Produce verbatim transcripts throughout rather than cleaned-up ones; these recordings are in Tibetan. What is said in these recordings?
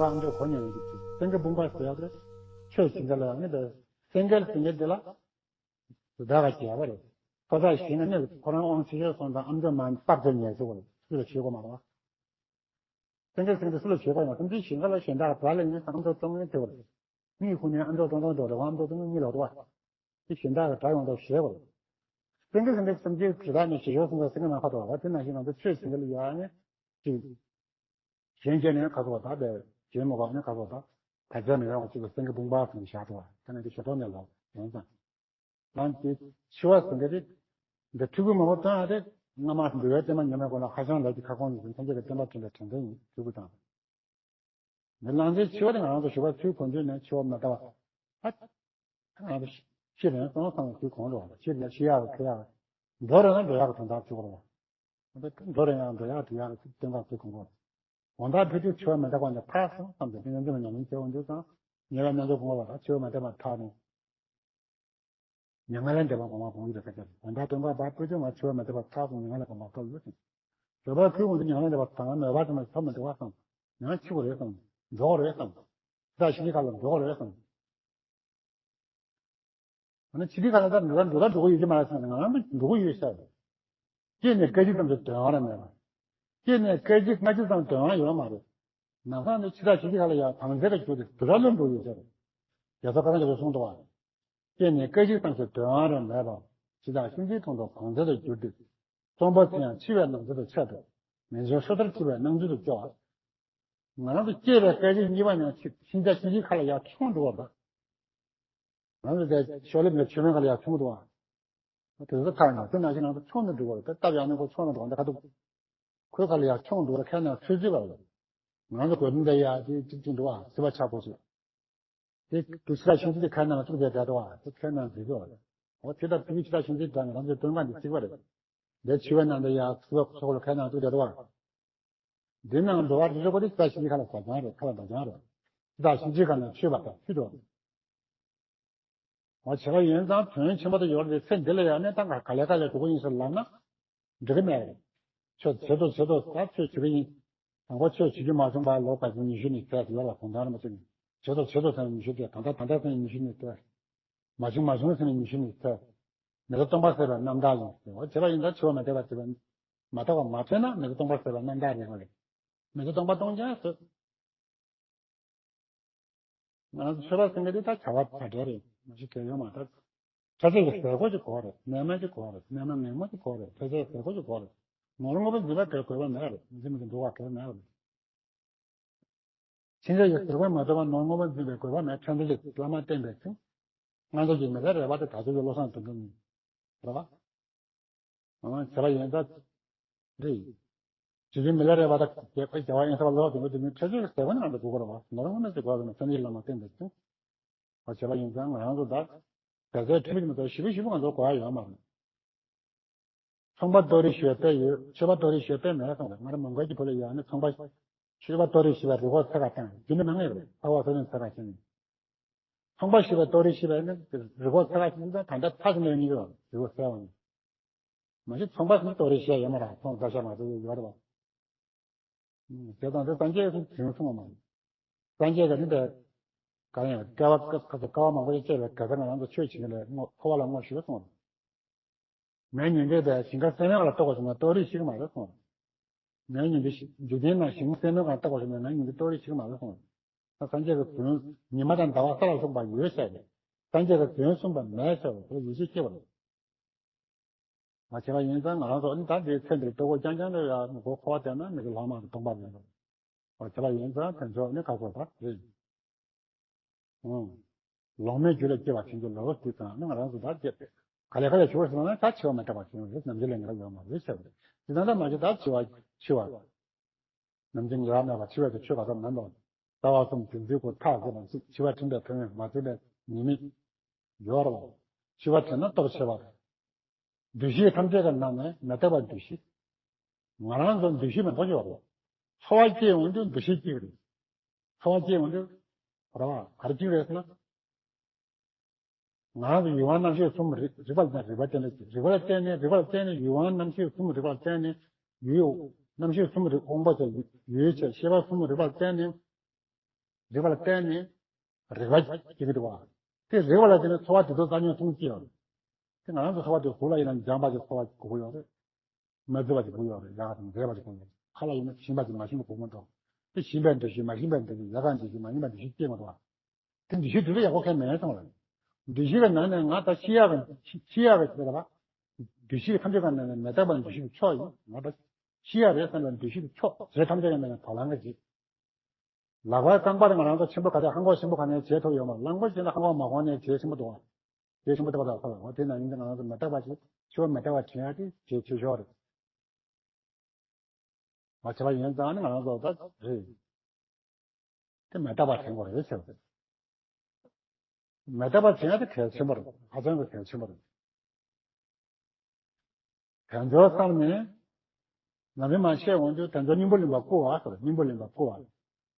ཨ་མདོས་གོ་མྱོང་ཡོད་ཀྱི་ཚུལ། སེང་གེ་འབུམ་པ་ཟེར་ཡག་དེ་ཆོས་བྱེད་མཁན་ལ་ཡང་ནི་དེ་སེང་གེ་ཟེར་མཁན་དེ་ལ་དེ་དག་ག་བྱས་པ་རེད། ཁོ་ཐག་ཞིག་ན་ནི་ཁོ་རང་དབང་ཆེ་ཤོས་སོང་ཙང་ཨ་མདོས་མ་ནི་སྟབས་བདེ་ཉེས་སུ་བར་སུ་ལ་བྱེད་དགོས་མ་རེད་བ། སེང་གེ་སེང་གེ་སུ་ལ་བྱེད་དགོས་ཡང་སེམས་ཅན་གཞན་དག་ལ་གཞན་དག་ག་ལ་ཡིན་ཨ་མདོས་གཏོང་ངེས་དེ་བར་གཉིས་ཁོ་ནས་ཨ་མདོས་གཏོང་གཏོང་འགྲོ་རེད་བ། ཨ་མདོས་གཏོང་གཉིས་ལོག་འགྲོ་བ། དེ་གཞན་དག་གི་དགྲ་ཡོང་ཐབས་བྱེད་དགོས། སེང་གེ་སེང་གེ་སེམས་ཅན་གྱི་དགྲ་ནི་ཞེ་ཤོག་སེང་གེ་སེང་གེ་མ་ཁ་དོག་བ་དེ་ནང་བཞིན་ང་ཚོ་ཆོས་སེང་གེ་ལ་ཡོད་ཨ་ནི་ཅིག་གཞན་བྱས་ནས་ཁ་སོགས་དག་པའི་བྱེད་མི་དགོས་ནས་ཁ་སོགས་དག་ད་ཆ་མི་ཡོང་གཅིག་གི་སེང་གེ་དཔུང་པ་ཟེར་ནས་བཞག་འདུག་བ་དེ་ནས་དེ་ཞེ་ཐོག་ནས་ལོག་ཡོང་ཙང་། ལམ་གྱི་འཆི་བ་ཟེར་མཁན་དེ་འདི་ཕྲུ་གུ་མང་པོ་བཏང་ཡ་དེ་སྔ་མ་འདུལ་བའི་བསྟན་པ་ཉམས་མེད་གོང་ལ་ཧ་ཅང་ལས་ཀྱི་ཁ་སྐོང་ཡིན་ཟེར་ཐམས་ཅད་ཀྱི་བསྟན་པ་དྲན་པའི་དྲན་རྟེན་ཡིན་ཕྲུ་གུ་དང་། མི་ལང་ཚོའི་འཆི་བ་དེ་ང་རང་ཚོ་ཞུ་བ་ཚུལ་གོ་འདུས་ནས་འཆི་བ་མི་རྟག་པ། ཨ། ང་རང་ཚོ་ཤི་རན་སོང་བསམ་པའི་ཚུལ་གོང་རུ་བ་ཤི་རན་ཤི་ཡག་གི་ཁེ་ཡག་འགྲོ་རན་ན་འགྲོ་ཡག་གི་དོན་དག་ཚུལ་གོ་རུ་བ། འགྲོ་རན་ཡང་འགྲོ་ཡག་འགྲོ་ཡག་གི་དོན་དག་ཚུལ་གོང་རུ་བ། འོ་ད་ཕི་དུས་འཆི་བ་མི་རྟག་པ་འདི་ཐག་སོང་བསམ་སྟེ་ཕན་ཡོན་ཚོ་ལ་ཉམས་ལེན་བྱེད་འོང་དུས་ཙང་ཉེ་བའི་རྣམ་ཅོ་གོང་བ་ལ་འཆི་བ་མི་རྟག་པ་ཐག་རིང་། མྱ་ངན་ལས་འདས་པ་གོང་མ་གོང་གི་ས་ཆ་དགོན་པ་སྟོན་པ་བ་སྤུ་ཅུང་བ་འཆི་བ་མི་འདས་པ་ཐག་སོང་མྱ་ངན་ལས་གོང་མ་ཐོབ་ཡོད་ཅིང་། བོད་པ་ཁུལ་ངོས་འདི་མྱ་ངན་ལས་འདས་པ་དང་མོས་པ་དེ་མ་ཐོབ་མི་འདུག་བ་བསམ། ཡང་འཆི་དགོས་རེད་བསམ། འགྲོ་དགོས་རེད་བསམ། ད་ཤི་ཁ་ལ་འགྲོ་དགོས་རེད་བསམ། ཨ་ནི་ཕྱི་དུས་ཁ་ལ་ད་འགྲོ་ད་འགྲོ་ད་འགྲོ་གི་ཡོད་ཀྱི་མ་རེད་བསམ་ནས་ང་རང་ད་འགྲོ་གི་ཡོད་ཤག་སྐྱེས་ནས་སྐད་ཅིག་ཙམ་གྱི་དོན་དག་རེ་མེད་པ། སྐྱེས་ནས་སྐད་ཅིག་སྔ་ཕྱི་ཙམ་དོན་དག་ཡོད་མ་རེད། ནམ་སང་ནི་འཆི་བདག་གཤིན་རྗེ་ཁ་ལ་ཡ་བང་མཛོད་དུ་གྱུར་ཏེ་དུར་ཁྲོད་ལ་འགྲོ་ཡོད་ཟེར། རྒྱལ་ཚབ་བཀའ་དང་རྒྱ་མཚོས་གསུངས་འདུག་བ། སྐྱེས་ནས་སྐད་ཅིག་ཙམ་གྱི་དོན་དག་རེ་མེད་པ། འཆི་བདག་གཤིན་རྗེའི་དོན་དུ་བང་མཛོད་དུ་གྱུར་ཏེ། སྟོང་པ་དེ་ཡང་འཆི་བའི་ནམ་མཚར་དུ་ཆད་དོ། མི་འབྱོན་སྲོག་མཐར་འཆི་བའི་སྣང་ཚུལ་དུ་སྐྱེ་བ། ང་རང་ཚོ་སྐྱེས་པའི་སྐད་ཅིག་གཉིས་པ་ནས་འཆི་འཆི་བདག་གཤིན་རྗེའི་ཁ་ལ་ཡར་མཆོངས་འགྲོ་བ་དང་། ང་ཚོ་དེ་ཤོག་ལེབ་ནས་ཆུ་མའི་ཁ་ལ་ཡར་མཆོངས་འགྲོ་བ། དེ་ཚོ་ཐག་ཉེ་དེ་ནང་བཞིན་ང་ཚོ་མཆོངས་ནས་འགྲོ་བ་རེད་དེ་སྟབས་ཡག་ནས་ཁོ་མཆོངས་ནས་འགྲོ་བ་འདི་ཁ་ཐུག་ཁོའི་ཁ་ལ་ཡར་མཆོངས་འགྲོ་བ་ཁ་ནས་ཚོད་ཚོད་པ་རེད། ང་ཚོ་གོས་ཐུང་འདི་ཡར་དེ་གཅིག་གཅིག་འགྲོ་བ་སྲིད་པ་ཆགས་པོ་ཞིག་དེ་དུ་ཕྱི་ལ་ཕྱིན་ཚུལ་དེ་ཁ་ནང་ལ་བཙུགས་བསྡད་བསྡད་འདུག་བ། དེ་ཁ་ནང་འཛུལ་གྱི་བ་རེད། འོ་དེ་ལྟར་དུ་ཕྱི་ལ་ཕྱིན་ཚུལ་དང་ང་རང་ཚོའི་སྟོན་ཁ་འདི་གཅིག་པ་རེད། འདི་འཆི་བའི་ནང་དུ་ཡར་ཚུགས་པའི་ཚོགས་ལ་ཁ་ནང་བཙུགས་བསྡད་འདུག་བ། འདི་ནང་འགྲོ་བ་རེ་རེ་པོ་དེ་ཕྱི་ལ་ཕྱིན་ཚུལ་ཁ་ལ་བཟའ་རྐྱང་རེད། ཁ་ལ་བཟའ་རྐྱང་རེད། ཕྱི་ལ་ཕྱིན་ཚུལ་ཁ་ནང་ཆོས་པ་དང་ཆོས་འགྲོ། འོ་བྱས་པ་ཡིན་ཙང་དོན་ཆེན་པོ་དེ་ཡོད་རེད། ཚེ་འདི་ལ་ཡང་ནས་ད་ག་ལེ་ག་ལེ་འགྲོ་གི་ཡིན་ཟེར་ལབ་ན། འགྲིག་གི་མེད་རེད། ཆོས་བྱེད་དོ་བྱེད་དོ་ད་ཆོས་བྱེད་ཀྱི་ཡིན། དང་པོ་ཆོས་བྱེད་རྒྱུ་མ་བྱུང་བར་ལོ་ག་ཚོད་ཉི་ཤུ་ནས་ཚེ་ལོ་ལ་གུང་ཐང་རིན་པོ་ཆེ་ནས་བྱེད་དོ་བྱེད་དོ་ཟེར་ནས་ཉི་ཤུ་དེ་ད་ལྟ་ད་ལྟ་ཟེར་ནས་ཉི་ཤུ་ནས་ཚེ། མ་བྱུང་མ་བྱུང་ཟེར་ནས་ཉི་ཤུ་ནས་ཚེ། མེ་ཏོག་སྟོང་པ་ཟད་པའི་རྣམ་ཐར་ཡིན་ཟེར་བ་བྱས་པ་ཡིན་ད་འཆི་བ་མི་འདས་པ་ཟེར་བ་མ་རྟོགས་པ་མ་ཐོན་ན་མེ་ཏོག་སྟོང་པ་ཟད་པའི་རྣམ་ཐར་རེད་བ་རེད། མེ་ཏོག་སྟོང་པ་སྟོང་རྐྱང་ཟེར། ང་རང་ཚོ་ཆོས་པ་ཟེར་མཁན་དེ་ད་བྱ་བ་བྱ་བྲལ་རེད། མ་གཞི་གལ་ཡོད་མ་རེད། ཕྲ་ཕྲ་གི་ཟས་གོ་ཅིག་གོ་རེད། གནས་མལ་ཅིག་གོ་རེད། གནས་མལ་ངན་མོ་ཅིག་གོ་རེད། ཕྲ་ཕྲ་གི་ཟས་གོ་ཅིག་གོ་རེད། ནོར་དངོས་པོ་འཛིན་པ་གལ་དགོས་པ་མེད་རེད། མི་འཛིན་མི་འཛིན་འགྲོ་བ་གལ་མེད་རེད། ཕྱིན་ཆད་ཀྱི་ཟས་གོ་མ་ཐོབ་པ་ནོར་དངོས་པོ་འཛིན་པའི་དགོས་པ་མེད། ཕྲན་ཚེགས་ཀྱི་བླ་མ་བསྟེན་པའི་ཚེ། ང་ཚོ་གི་མི་ལ་རས་པ་དེ་ད་ཚོད་ཀྱི་བློ་བཟང་དོན་གྲུབ་ཡིན། རེད་པ། ཨང་། བྱས་པ་ཡིན་ད། རེད། དེ་བཞིན་མི་ལ་རས་པ་དང་རྒྱལ་བ་ཨེ་ས་པ་ལོ་དེ་ཚོ་དེ་ནི་ཁྱེད་ཚོས་ཟས་གོ་ནི་ང་ཚོ་དགོས་ཀྱི་རེད་བ། ནོར་དངོས་མེད་ཟེར་དགོས་ཀྱི་མེད། སེམས་ཉིད་བླ་མ་བསྟེན་པའི་ཚེ། བྱས་པ་ཡིན་ཙང་ང་རང་ཚོ་ད་བྱ་ཚད་ཁྲིམས་ཀྱི་མི་ཚོ་ཞེ་པོ་ཞེ་པོ་ང་ཚོ་གོ་ཡ་ཡོད་མ་རེད། ཚོང་པ་ལྟོ་རི་ཞེས་པ་དཔེ་ཡོད། ཆོས་པ་ལྟོ་རི་ཞེས་པ་དཔེ་མེད་གསུངས་རེད། ང་རང་མོན་གྷོ་གི་བུ་ལ་ཡོད་ནི་ཚོང་པ། ཆོས་པ་ལྟོ་རི་ཞེས་པའི་རི་བོ་ཚེ་ག་བཏང་རྒྱུ་ནི་མ་ངེས་རེད། ཨ་བ་སོ་ནི་ཚེ་ག་ཕྱིན་ནས། ཚོང་པ་ཞེས་པའི་ལྟོ་རི་ཞེས་པ་ནི་རི་བོ་ཚེ་ག་ཕྱིན་ཙང་ད་ལྟ་ཚ་ཞིག་ནས་ཡོང་གི་རེད། རི་བོ་ཚེ་བ་ནི། མ་གཞི་ཚོང་པ་ཟེར་ན་ལྟོ་རི་ཞེས་ཡོད་མ་རེད། ཚོང་ཟ་ཤ་མ་ཟ་ཡོད་རེད་བ། དེ་དང་དེ་སངས་རྒྱས་ཀྱིས་དེ་གསུངས་པ་མ་རེད། སངས་རྒྱས་ཀྱིས་ནི་དེ་ག་ཡང་སྐལ་བ་སྐལ་བ་མང་པོ་ཞིག་སྤྱད་པའི་ག་ས་ང་རང་ཚོ་ཆོས་བྱེད་མཁན་ལ་བསྔོ། འཁོར་བ་ལ་བསྔོ་ཞུ་གསུངས་པ་རེད། མེ་ཉིན་དེ་དེ་ཞིང་ཁ་སེར་མོའི་སྒང་ལ་གཏོར་དགོས་བྱུང་ན་ལྟོ་རི་ཞིག་མ་རེད་གསུངས་པ་རེད། མེ་ཉིན་དེ་འཇིག་རྟེན་ནང་ཞིང་སེར་མོའི་སྒང་ལ་གཏོར་དགོས་བྱུང་ན་མེ་ཉིན་དེ་ལྟོ་རི་ཞིག་མ་རེད་གསུངས་པ་རེད། སངས་རྒྱས་ཀྱི་དོན་ཉི་མ་དང་ཟླ་བ་ས་ལ་གསུངས་པ་ཡོད་ཟེར་ཏེ། སངས་རྒྱས་ཀྱི་དོན་གསུངས་པ་མེད་ཟེར་བ་དེ་ལ་ཡིད་ཆེས་སྐྱེ་བ་རེད། མ་བྱས་པ་ཡིན་ཙང་ང་རང་ཚོ་ནི་ད་འདིའི་ཚེ་འདིར་ལྟོ་གོས་རྐྱང་རྐྱང་ལ་ཡང་མགོ་འཁོར་བ་བསྟན་ན་མི་གི་ལྷག་མ་གི་སྟོང་པ་རེད། མ་བྱས་པ་ཡིན་ཙང་དེ་ཚོ་ནི་ཁ་ཁོ་ད་རེད། ཨང་། ལོང་མེད་རྒྱུད་ལ་སྐྱེ་བ་ཕྱིན་གྱི་ལོ་དེ་ཙང་ནི་ང་རང་ཚོ་ད་སྐྱེ། ག་ལེ་ག་ལེ་ཞུ་བ་ཟེར་ན་ད་འཆི་བ་མི་རྟག་པ་ཞིག་ཡོང་རེད། ནམ་འཆི་ལ་ངེས་པ་ཡོད་མ་རེད་ཟེར་བ་རེད། དེ་ཙང་ད་མ་གཞི་ད་འཆི་བ་འཆི་བ། ནམ་རྒྱུན་ངེས་པ་མེད་པ་འཆི་བའི་དུས་ཆོས་ག་ཚོད་མིན་པ། ལྟ་བ་གསུམ་བདུད་རྩི་དགུ་ཐག་བཟོད་པ་གཅིག་འཆི་བ་དྲན་པའི་ཕན་ཡོན་མ་བརྗེད་པའི་ཉེས་དམིགས་ཡོད་རེད་བ། འཆི་བ་དྲན་ན་སྟོབས་ཆེ་བ་རེད། འདུ་ཤེས་ཐམས་ཅད་ཀྱི་ནང་ནས་མི་རྟག་པའི་འདུ་ཤེས། ང་རང་ཚོ་འདུ་ཤེས་མི་རྟག་ཡོད་རེད། ཚོར་བ་སྐྱེ་ཡོང་དུས་འདུ་ཤེས་སྐྱེ་གི་རེད། ཚོར་བ་སྐྱེ་ཡོང་དུས་རེད་བ། ག་རེ་སྐྱེ་གི་རེད་ཟེར་ན། ང་རང་ཚོ་ཡུལ་དབང་རྣམ་ཤེས་གསུམ་རིག་རིག་པ་ལ་རིག་པ་བསྟན་ནས་རིག་པ་ལ་བརྟེན་ནས་རིག་པ་ལ་བརྟེན་ནས་ཡུལ་དབང་རྣམ་ཤེས་གསུམ་རིག་པ་ལ་བརྟེན་ནས་ཡུལ་རྣམ་ཤེས་གསུམ་རིག་དབང་པོ་དང་ཡུལ་བྱས་ཤེས་པ་གསུམ་རིག་པ་ལ་བརྟེན་ནས་ རེག་པ་ལ་བརྟེན་ནས་རེག་པ་སྐྱེ་གི་འདུག་བ། དེ་རེག་པ་ལ་བརྟེན་ནས་ཚོར་བ་དེ་ཚོ་རྩ་ཉོན་གསུམ་སྐྱེ་ཡོད་རེད། དེ་ང་རང་ཚོ་ཚོར་བ་དེ་གཟུགས་ལ་ཡིན་ན་འཇམ་པ་ཞིག་ཚོར་བ་དགོས་ཀྱི་ཡོད་རེད། མ་བརྗེད་པ་ཞིག་དགོས་ཡོད་རེད། ཡག་དང་མཛེས་པ་ཞིག་དགོས་ཡོད་རེད། ཁ་ལ་ཡིན་ན་ཞིམ་པ་ཞིག་མ་ཞིམ་པ་དགོས་མ་གཏོགས། དེ་ཞིམ་པའི་འདུ་ཤེས་མ་ཞིམ་པའི་འདུ་ཤེས་ཡག་ག་འདུ་ཤེས་མ་ཡིན་པའི་འདུ་ཤེས་སྐྱེ་མ་ཐུབ་བ། དེ་འདུ་ཤེས་དེ་ཚོ་ཡག་པོ་གང་མེད་སོང་བ་རེད། འདུ་ཤེས་ཀྱི་ནང་ནས་ང་ད་ཤི་ཡག་གི་ཤི་ཤི་ཡག་གི་ཟེར་བ། འདུ་ཤེས་ཐམས་ཅད་ཀྱི་ནང་ནས་མི་རྟག་པ་འདུ་ཤེས་ཀྱི་མཆོག་ཡིན། ང་ད་ཤི་ཡག་རེད་བསམ་པའི་འདུ་ཤེས་ཀྱི་མཆོག་བྱས་ཐམས་ཅད་ཀྱི་ནང་ནས་དོ་སྣང་གི་བྱེད། ལག་པའི་རྐང་པ་དེ་ང་རང་ཚོ་ཆེན་པོ་ག་དེ་ཧང་གོག་ཆེན་པོ་ག་ནས་བྱེད་ཐུབ་ཡོད་མ་རེད། རླངས་འཁོར་བྱེད་ན་ཧང་གོག་མ་གོན་ནས་བྱེད་ཆེན་པོ་འདུག་བ། བྱེད་ཆེན་པོ་འདུག་བ་དང་ཁོ་ལ་འོ་དེ་ནང་ཡིན་ཏེ་ང་རང་ཚོ་མི་རྟག་པ་ཞིག་འཆི་བ་མི་རྟག་པ་དྲན་ཡག་དེ་བྱེད་ཆེ་ཤོས་རེད། མ་བྱས་པ་ཡིན་ཙང་ནི་ང་རང་ཚོ་ད་རེད། དེ་མི་རྟག་པ་དྲན་དགོས་རེད་ཟེར་བ་རེད། མི་རྟག་པ་དྲན་ཡག་དེ་གལ་ཆེན་པོ་རེད། ཧ་ཅང་གི་གལ་ཆེན་པོ་རེད། དལ་འབྱོར་བསམ་ནས། ནམ་རིང་མ་བཤད་འོང་དུས་དལ་འབྱོར་སྙིང་པོ་ལེན་པར་བསྐུལ་བ་ཟེར། སྙིང་པོ་ལེན་པར་བསྐུལ་བ།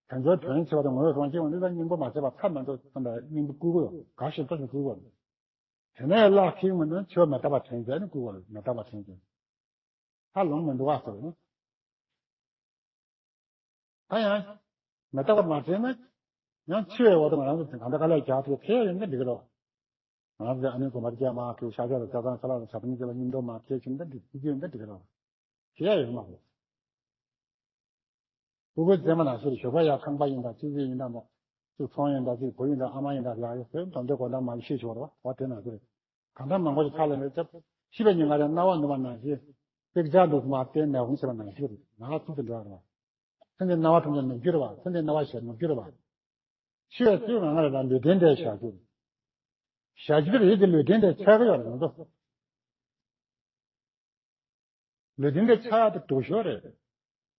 དལ་འབྱོར་དོན་ཆེ་བ་དང་ངོ་བོས་རང་སྐྱེ་བ་འདི་ལ་སྙིང་པོ་མ་བྱས་པར་ཐབས་མི་འདུག་བསམ་པའི་སྙིང་པོ་བསྐུལ་གྱི་ཡོད། ག་ཞིག་ལྟ་ཞིག་བསྐུལ་གྱི་ཡོད། དེ་ནས་བརླག་ཐིག་མི་འདུག་འཆི་བ་མི་རྟག་པ་དྲན་བྱས་ནས་བསྐུལ་བ་རེད། མི་རྟག་པ་དྲན་བྱས། ད་ལོང་མི་འདུག་བ་ཟེར་ན། ད་ཡང་། མི་རྟག་པ་མ་དྲན་ན། ཡང་འཆི་བའི་འོག་ཏུ་ང་རང་ཚོ་གང་འདྲ་དཀའ་ལས་རྒྱག་ཐུབ་ཐེ་ཡོད་ན་འགྲིག་གི་རེད། ང་རང་ཚོའི་ཨ་ནེ་དགོན་པར་སྐྱེལ་མ་ཐུབ། ཤ་ཤ་ལ་ཇ་ཚང་ཁ་ལག་ལ་ཇ་དམ་སྐྱེལ་ལ་སྙིང་སྟོབས་མ་ཐེ་ཁྱིམ་ད་འགྲིག་ཐུབ་ཀྱི་ཡོད་ན་འགྲིག་གི་རེད། དེ་ཡང་ཡོད་མ་རེད། སྤུ་གུ་མཛེས་མ་ནང་བཞིན་ཞོགས་པ་ཡར་ཁང་པ་ཡིན་དང་ཅི་ཟིག་ཡིན་དང་། ཅིག་ཚོང་ཡིན་དང་ཅིག་བུ་ཡིན་དང་ཨ་མ་ཡིན་དང་ལགས་ཡོད་ཟེར་དོན་དེ་གོ་ད་མ་ཤེས་ཆོག་རེད་བ། དེ་ནང་བཞིན་གང་ལྟར་མང་པོ་ཞིག་ཁ་ལ་མེད་ཚེ། ཤི་བའི་ཉིན་ང་རང་རྣ་བ་ནུབ་པ་ནང་བཞིན། པིག་ཅག་འདུག་མ་བསྟན་ནས་འོང་ཟེར་བ་ནང་བཞིན་རེད། ང་ཚུལ་དུ་འགྲོ་བ་རེད་བ། ཚེ་འདིའི་རྣ་བ་ཐམས་ཅད་ནུབ་རྒྱུ་རེད་བ། ཚེ་འདིའི་རྣ་བ་ཞེས་ནུབ་རྒྱུ་རེད་བ། ཤི་བའི་ཚུལ་ང་ང་རང་ལུས་རྟེན་འབྲེལ་བཞག་རྒྱུ་རེད། བཞག་རྒྱུ་རེད་དེ་ལུས་རྟེན་འབྲེལ་ཆགས་ཀྱི་ཡོད་རེད་ང་ཚོ། ལུས་རྟེན་འབྲེལ་ཆགས་ཡག་དེ་སྡུག་ཤོས་རེད།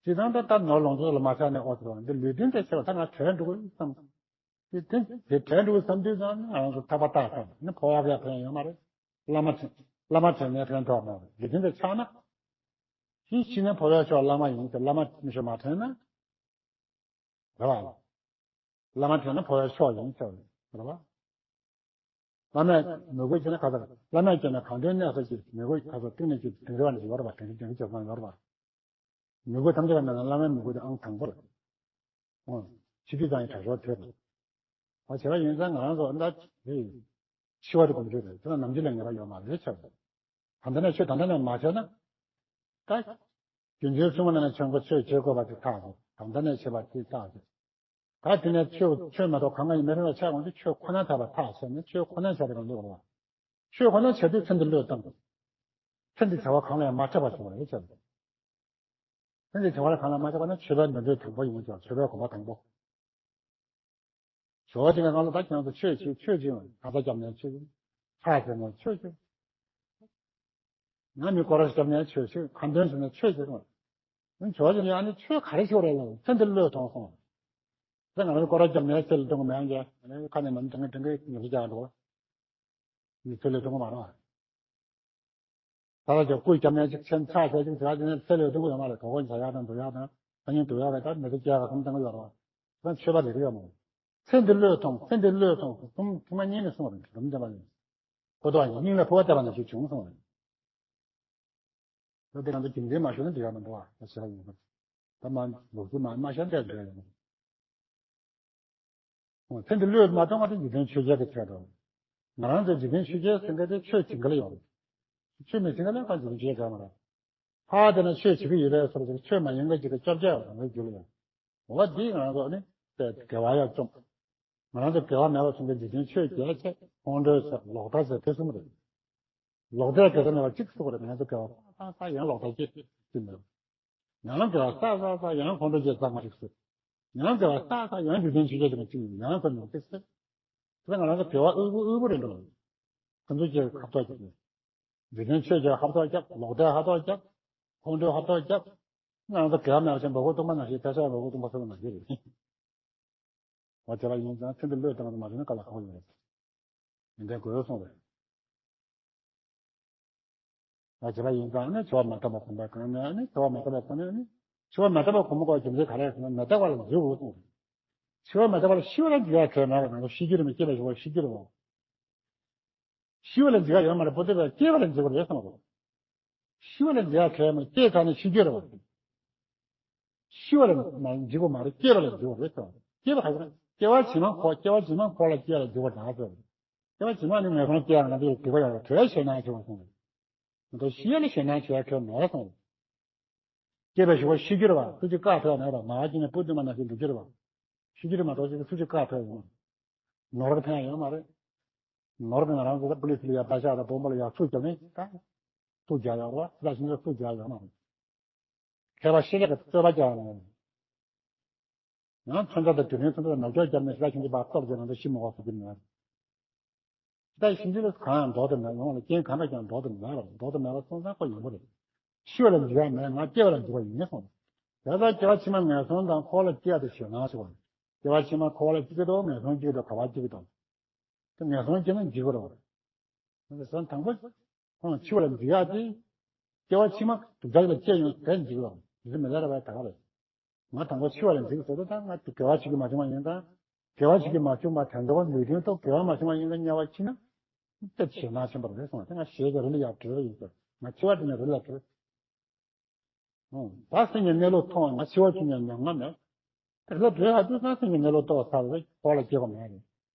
སྤྱིར་བཏང་ད་ལྟ་ནོར་ལོངས་སྤྱོད་ལ་མ་ཆགས་ནས་ཨོ་ཙི་བ་འདི་ལུས་རྟེན་འབྲེལ་ཆགས་པ་ད་ང་བྲལ་འགྲོ་གི་བསམ། དེ་དེ་དེ་བྲལ་འགྲོ་གི་བསམ་དུས་ཙང་ང་རང་ཚོ་ཐག་པ་བཏགས་ཚར་ནས་འཕོ་བ་ལ་ཕན་ཡོད་མ་རེད། བླ་མ་བྲལ་བླ་མ་བྲལ་ནས་ཕན་ཐོགས་མ་རེད། ལུས་རྟེན་འབྲེལ་ཆགས་ན། ཤི་ཤི་ནས་འཕོ་བའི་མཆོག་བླ་མ་ཡིན་ཟེར། བླ་མ་མི་ཤོ་མ་དྲན་ན། རེད་བ། བླ་མ་དྲན་ན་འཕོ་བའི་མཆོག་ཡིན་ཟེར་བ་རེད་བ། བླ་མས་མོས་གུས་བྱས་ན་ག་ཚོད། བླ་མས་བྱས་ན་གང་དོན་གནས་ས་ཀྱི་མོས་གུས་ག་ཚོད་གཏིང་ནས་ཀྱི་དེང་རབས་ནས་ཡོད་རེད་བ། དེང་རབས་དེང་རབས་བྱེད་སྟངས་ཡོད་རེད་བ། མོས་གུས་ཐམས་ཅད་ལ་མེད་ན་བླ་མའི་མོས་གུས་དེ་ཨང་དང་པོ་རེད། འོ། ཕྱི་དུས་ཙང་ཡི་དྲག་ཤོས་དེ་རེད། ཨ་བྱས་པ་ཡིན་ཙང་ང་རང་ཚོ་ཨ་ད་རེད། འཆི་བ་དེ་སྒོམ་རྒྱུ་རེད། དེ་ལ་ནམ་རྒྱུན་ལ་ངེས་པ་ཡོད་མ་རེད་ཆགས་པ། ད་ལྟ་ནས་ཆོས་ད་ལྟ་ནས་མ་བྱས་ན། ད། རྒྱུ་མཚན་གསུམ་པོ་ནང་ནས་ཆོས་འཁོར་ཆོས་བྱེད་དགོས་པ་དེ་ཐག་རེད། ད་ལྟ་ནས་བྱེད་པ་དེ་ཐག་རེད། ད་དེ་ནས་ཆོས་ཆོས་མ་གཏོགས་གང་ག་ཡིན་མི་རུང་བ་ཆགས་འོང་དུས་ཆོས་ཁོ་ན་ཐར་པ་ཐག་ཆོད་ནས་ཆོས་ཁོ་ན་བྱ་རེ་གང་འདུག་རེད་བ། ཆོས་ཁོ་ན་བྱ་དུས་ཚེ་འདི་བློས་བཏང་། ཚེ་འདི་བྱ་བ་གང་ལ་ཡང་མ་ཆགས་པ་བྱུང་བ་རེད་ཆགས། ཚེ་འདི་བྱ་བ་ལ་གང་ལ་མ་ཆགས་པ་ན་ཆོས་པའི་འདོད་འདོད་དང་པོ་ཡིན་ཀྱང་ཆོས་པའི་གོམ་པ་དང་པོ། ཇོ་བོ་རྗེ་གི་སྔ་ལ་ད་ཁྱེད་ཚོ་ཆོས་བྱེད་ཆོས་བྱེད་ཁ་ཚ་བརྒྱབ་ནས་ཆོས་བྱེད། ཕྱག་འཚལ་ནས་ཆོས་བྱེད། ང་མི་སྐོར་ར་བརྒྱབ་ནས་ཆོས་བྱེད། ཁ་འདོན་བྱས་ནས་ཆོས་བྱེད་སོང་། ཇོ་བོ་རྗེ་ཡང་ནི་ཆོས་ག་རེ་ཤོར་རེད་ལ་ཚེ་འདི་བློས་ཐོངས་སོང་། ད་ང་རང་སྐོར་ར་བརྒྱབ་ནས་ཚེ་ལ་གཏོང་གི་མེད་ཀྱང་ཁ་ནས་མ་ནི་དྲང་གི་དྲང་གི་ཉོ་ཤི་རྒྱག་འགྲོ། མི་ཚེ་ལས་གཏོང་གི་མ་རེད། ད་ལྟ་ཀྱང་སྐུ་རྒྱབ་ནས་ཅིག་ཆེན་ཚ་ཟེར་ཅིག་ཟེར་ཡ་དེ་ནས་ཚེ་ལས་སྡུག་གི་ཡོད་མ་རེད། གྲོགས་པོ་བྱ་ཡག་དང་འདུག་ཡག་དང་ཐ་སྙད་འདུག་ཡག་གི་ད་མི་ཚེ་སྐྱེལ་ག་གམ་བཏང་གི་ཡོད་རེད་བ། ད་ཆོས་པ་རེད་གི་ཡོད་མ་རེད། ཚེ་འདི་བློས་ཐོངས། ཚེ་འདི་བློས་ཐོངས། ཐུང་ཐུང་མ་གཉིས་ནས་གསུངས་རེད། སྒྲུང་བསྟན་པ་ནས་ཁོ་ཐོག་ཡིན་སྙིང་ལ་ཕུ་བ་བཏབ་པ་ནང་བཞིན་བྱུང་གསུངས་རེད། ད་དེ་གང་དུ་རྒྱུ་མཚན་མ་ཤོད་ན་འགྲིག་ཡག་མི་འདུག་བ། ད་ཞེ་དྲག་ཡིན་པ། ད་མ་ལོག་རྒྱུ་མ་མ་ཤར་འདྲ་འདྲ་ཡོང་། འོ་ཚེ་འདི་བློས་མ་བཏང་བ་དེ་འཇིག་རྟེན་ཆོས་བརྒྱད་ཀྱི་ཚད་དོ། ང་རང་ཚོ་འཇིག་རྟེན་ཆོས་བརྒྱད་ཟེར་མཁན་དེ་ཆོས་བྱེད་མཁན་ལ་ཡོད་རེད། ཆོས་མི་བྱེད་མཁན་ལ་ཁ་འཇིག་རྟེན་ཆོས་བརྒྱད་མ་རེད། ཕ་དེ་ན་ཆོས་བྱེད་ཀྱི་ཡོད་པའི་སོར་ཅིག་ཆོས་མ་ཡིན་མཁན་ཅིག་གི་སྐྱོབ་བྱ་ཡོད་རང་གི་རྒྱུད་ལ་ཡོད། འོ་བ་འདིས་ང་རང་ཚོ་ནི་དེ་དགེ་བ་ཡག་བཅོམ། ང་རང་ཚོ་དགེ་བ་མེད་པ་གསུམ་གྱི་འཇིག་རྟེན་ཆོས་བརྒྱད་ཟེར་ཁོང་ཁྲོའི་ཟེར་ལོག་ལྟ་ཟེར་དེ་གསུམ་རེད། ལོག་ལྟའི་དགེ་བ་མེད་པ་གཅིག་གསུངས་པ་རེད། ང་ཚོ་དགེ་བ་ས་ས་ཡང་ལོག་ལྟ་སྐྱེ་གི་མེད། ཡང་དགེ་བ་ས་ས་ས་ཡང་ཁོང་ཁྲོ་བཅས་གཙང་མ་རིག་སོ། ཡང་དགེ་བ་ས་ས་ཡང་འཇིག་རྟེན་ཆོས་བརྒྱད་དེ་མ་གཅིག་ཡང་ཁོ་ནོར་གི་སོ། དེ་ང་རང་ཚོ་དགེ་བ་དབུལ་པོ་དབུལ་པོ་རེད་འགྲོ། ཁོ་ཚོ་ཀྱི་ཁ་ཐོག་ཀྱི་འཇིག་རྟེན་ཆོས་ཀྱི་ཧབ་ཐོག་རྒྱབ། ལོག་ལྟའི་ཧབ་ཐོག་རྒྱབ། ཁོང་ཁྲོའི་ཧབ་ཐོག་རྒྱབ། ང་རང་ཚོ་དགེ་བ་མེད་པ་ཅན་འབའ་ཁོ་སྟོང་པ་ནང་བཞིན་ཕལ་ཆེར་འབའ་ཁོ་སྟོང་པ་སོ་ནང་བཞིན་རེད། བ་དེ་ལ་ཡིན་ཙང་ཚེ་འདི་བློས་བཏང་དུ་མ་བྱུང་ན་དཀའ་ལས་ཁག་པོ་ཡོད་རེད། ཡིན་དེ་དགོས་སོང་རེད། ང་བྱས་པ་ཡིན་ཙང་ནི་འཆི་བ་མ་ཐོབ་པ་གོམས་པ་གང་ནས་ནི་འཆི་བ་མ་ཐོབ་པ་གོམས་ནས་ནི་འཆི་བ་མ་ཐོབ་པ་གོམས་པའི་རྒྱུ་མཚན་ག་རེ་ཟེར་ན་མི་རྟག་པ་ལ་འཇིགས་དགོས་སོང་། འཆི་བ་མ་ཐོབ་པ་ལ་ཤི་བ་ལ་འཇིགས་ཡ་གལ་མེད་པ་ང་ཚོ་ཤི་རྒྱུ་རེད་མ་སྐྱེས་པའི་ཤི་བ་ཤི་རྒྱུ་རེད་བ། ཤི་བ་ལ་འཇིགས་ཡ་ཡོད་མ་རེད། པོ་ཏི་བས་སྐྱེས་པ་ལ་འཇིགས་པ་རེད་བསམ་པ། ཤི་བ་ལ་འཇིགས་ཡ་གལ་མེད། སྐྱེས་ཚར་ནས་ཤི་རྒྱུ་རེད་བ། ཤི་བ་ལ་མ་འཇིགས་པ་མ་རེད། སྐྱེས་པ་ལ་འཇིགས་པ་རེད་བསམ་པ། སྐྱེས་པ་ག་རེ། སྐྱེ་བ་ཕྱི་མ་འཁོར། སྐྱེ་བ་ཕྱི་མ་འཁོར་ལ་སྐྱེ་ལ་འཇུག་པར་གྲགས་སོ། སྐྱེ་བ་ཕྱི་མ་ནི་ངན་སོང་སྐྱེ་ཡང་ང་ཚོས་སྡིག་པ་ཡང་གྲོལ་ཞེ་ན་ཆེ་བ་སོང་། ང་ཚོ་ཤི་ཡ་ལ་ཞེ་ན་ཆེ་བ་གྲོལ་མེད་སོང་། སྐྱེས་པའི་ཞུ་བ་ཤི་རྒྱུ་རེད་བ། སུ་གཅིག་བཀག་ཐུབ་ཡ་མེད་ར། ང་གཅིག་ནས་བུ་བདུན་མ་ན་ཞིག་འགྲོ་རྒྱུ་རེད་བ། ཤི་རྒྱུ་རེད་མ་གཏོགས་ཅིག་སུ་གཅིག་བཀག་ཐུབ་ཡ་ཡོད་མ་རེད། ནོར་གི་ཕན་ཡོད་མ་རེད། ནོར་གི་ང་རང་ཚོ་ད་པུ་ལི་སི་ལ་ཡ་ད་ཤག་ད་བོམ་པ་ལ་ཡ་སུ་རྒྱབ་ནས་ད་སུ་རྒྱག་ཡོད་རེད་བ། ད་ཤིང་ཚ་སུ་རྒྱག་ཡོད་མ་རེད། མཁས་པ་ཤེས་རིག་གི་རྩོད་པ་རྒྱག་ཡོད་མ་རེད། ཡང་ཚོན་མདོག་དང་དུས་ལན་ཚོན་མདོག་དང་ནག་ཕྱོགས་རྒྱབ་ནས་ཤི་ད་ཤིང་ཚ་པ་སྟོབས་ཀྱིས་ང་ཚོ་ཤི་མི་དགོས་ཟེར་གྱི་མེད། ད་ཤིང་ཚ་ལ་གང་ཡང་ལྡོག་ཏུ་མེད། ཡོང་ལ་རྐྱེན་གང་འདྲ་ཀྱང་ལྡོག་ཏུ་མེད་ར། ལྡོག་ཏུ་མེད་པ་སོང་ཙང་ཁོ་ཡོང་གི་རེད། ཤི་བ་ལ་འཇིགས་ཡ་མེད། ང་སྐྱེ་བ་ལ་འཇིགས་པ་ཡིན་ངེས་སོང་། དེ་ལྟར་སྐྱེ་བ་ཕྱི་མ་ངན་སོང་དང་འཁོར་ལ་སྐྱེ་ཡ་དེ་ཞེད་སྣང་ཆེ་བ་རེད། སྐྱེ་བ་ཕྱི་མ་འཁོར་ལ་སྐྱེ་གི་འདུག་ངན་སོང་སྐྱེ་གི་འདུག་ག་པར་སྐྱེ་གི་འདུག་དེ་ངན་སོང་སྐྱེ་ན་འཇིགས་པ་རེད་བ། དེ་སོང་དང་པོ་ཁོང་འཆི་བ་ལ་འཇིགས་ཡ་དེ། སྐྱེ་བ་ཕྱི་མ་སྡུག་ཅག་ལ་སྐྱེ་ཡོང་དེ་འཇིགས་རོགས་འཇིགས་མི་ལ་ར་བའི་ད་ག་རེད། ང་དང་པོ་འཆི་བ་ལ་འཇིགས་ཟེར་དུས་ད་ང་དགེ་བ་བྱེད་ཀྱི་མ་བྱུང་བ་ཡིན་ཙང་། དགེ་བ་བྱེད་ཀྱི་མ་བྱུང་བ་དོན་དུ་ལུས་རྟེན་ཐོག་དགེ་བ་མ་བྱུང་བ་ཡིན་ཙང་དམྱལ་བ་ཕྱིན་ན། དཔེ་ཞེད་སྣང་ཆེན་པོ་རེད་གསུངས་པ་དེ་ང་ཞེད་ཀྱི་རི་ལ་ཡར་བྲོས་པ་ཡིན་ཟེར། ང་འཆི་བ་དེ་ནས་རི་ལ་བྲོས། ད་སེམས་ཀྱི་གནས་ལུགས་མཐོང་བ་ང་འཆི་བ་ཕྱིན་ནས་ཉམ་ང་མེད། དེ་ལ་བྲོས་ཧ་དུས་ཙང་སེམས་ཀྱི་གནས་ལུགས་རྟོགས་ཚར་བས་འཁོར་ལ་སྐྱེ་བ་མེད་རེད།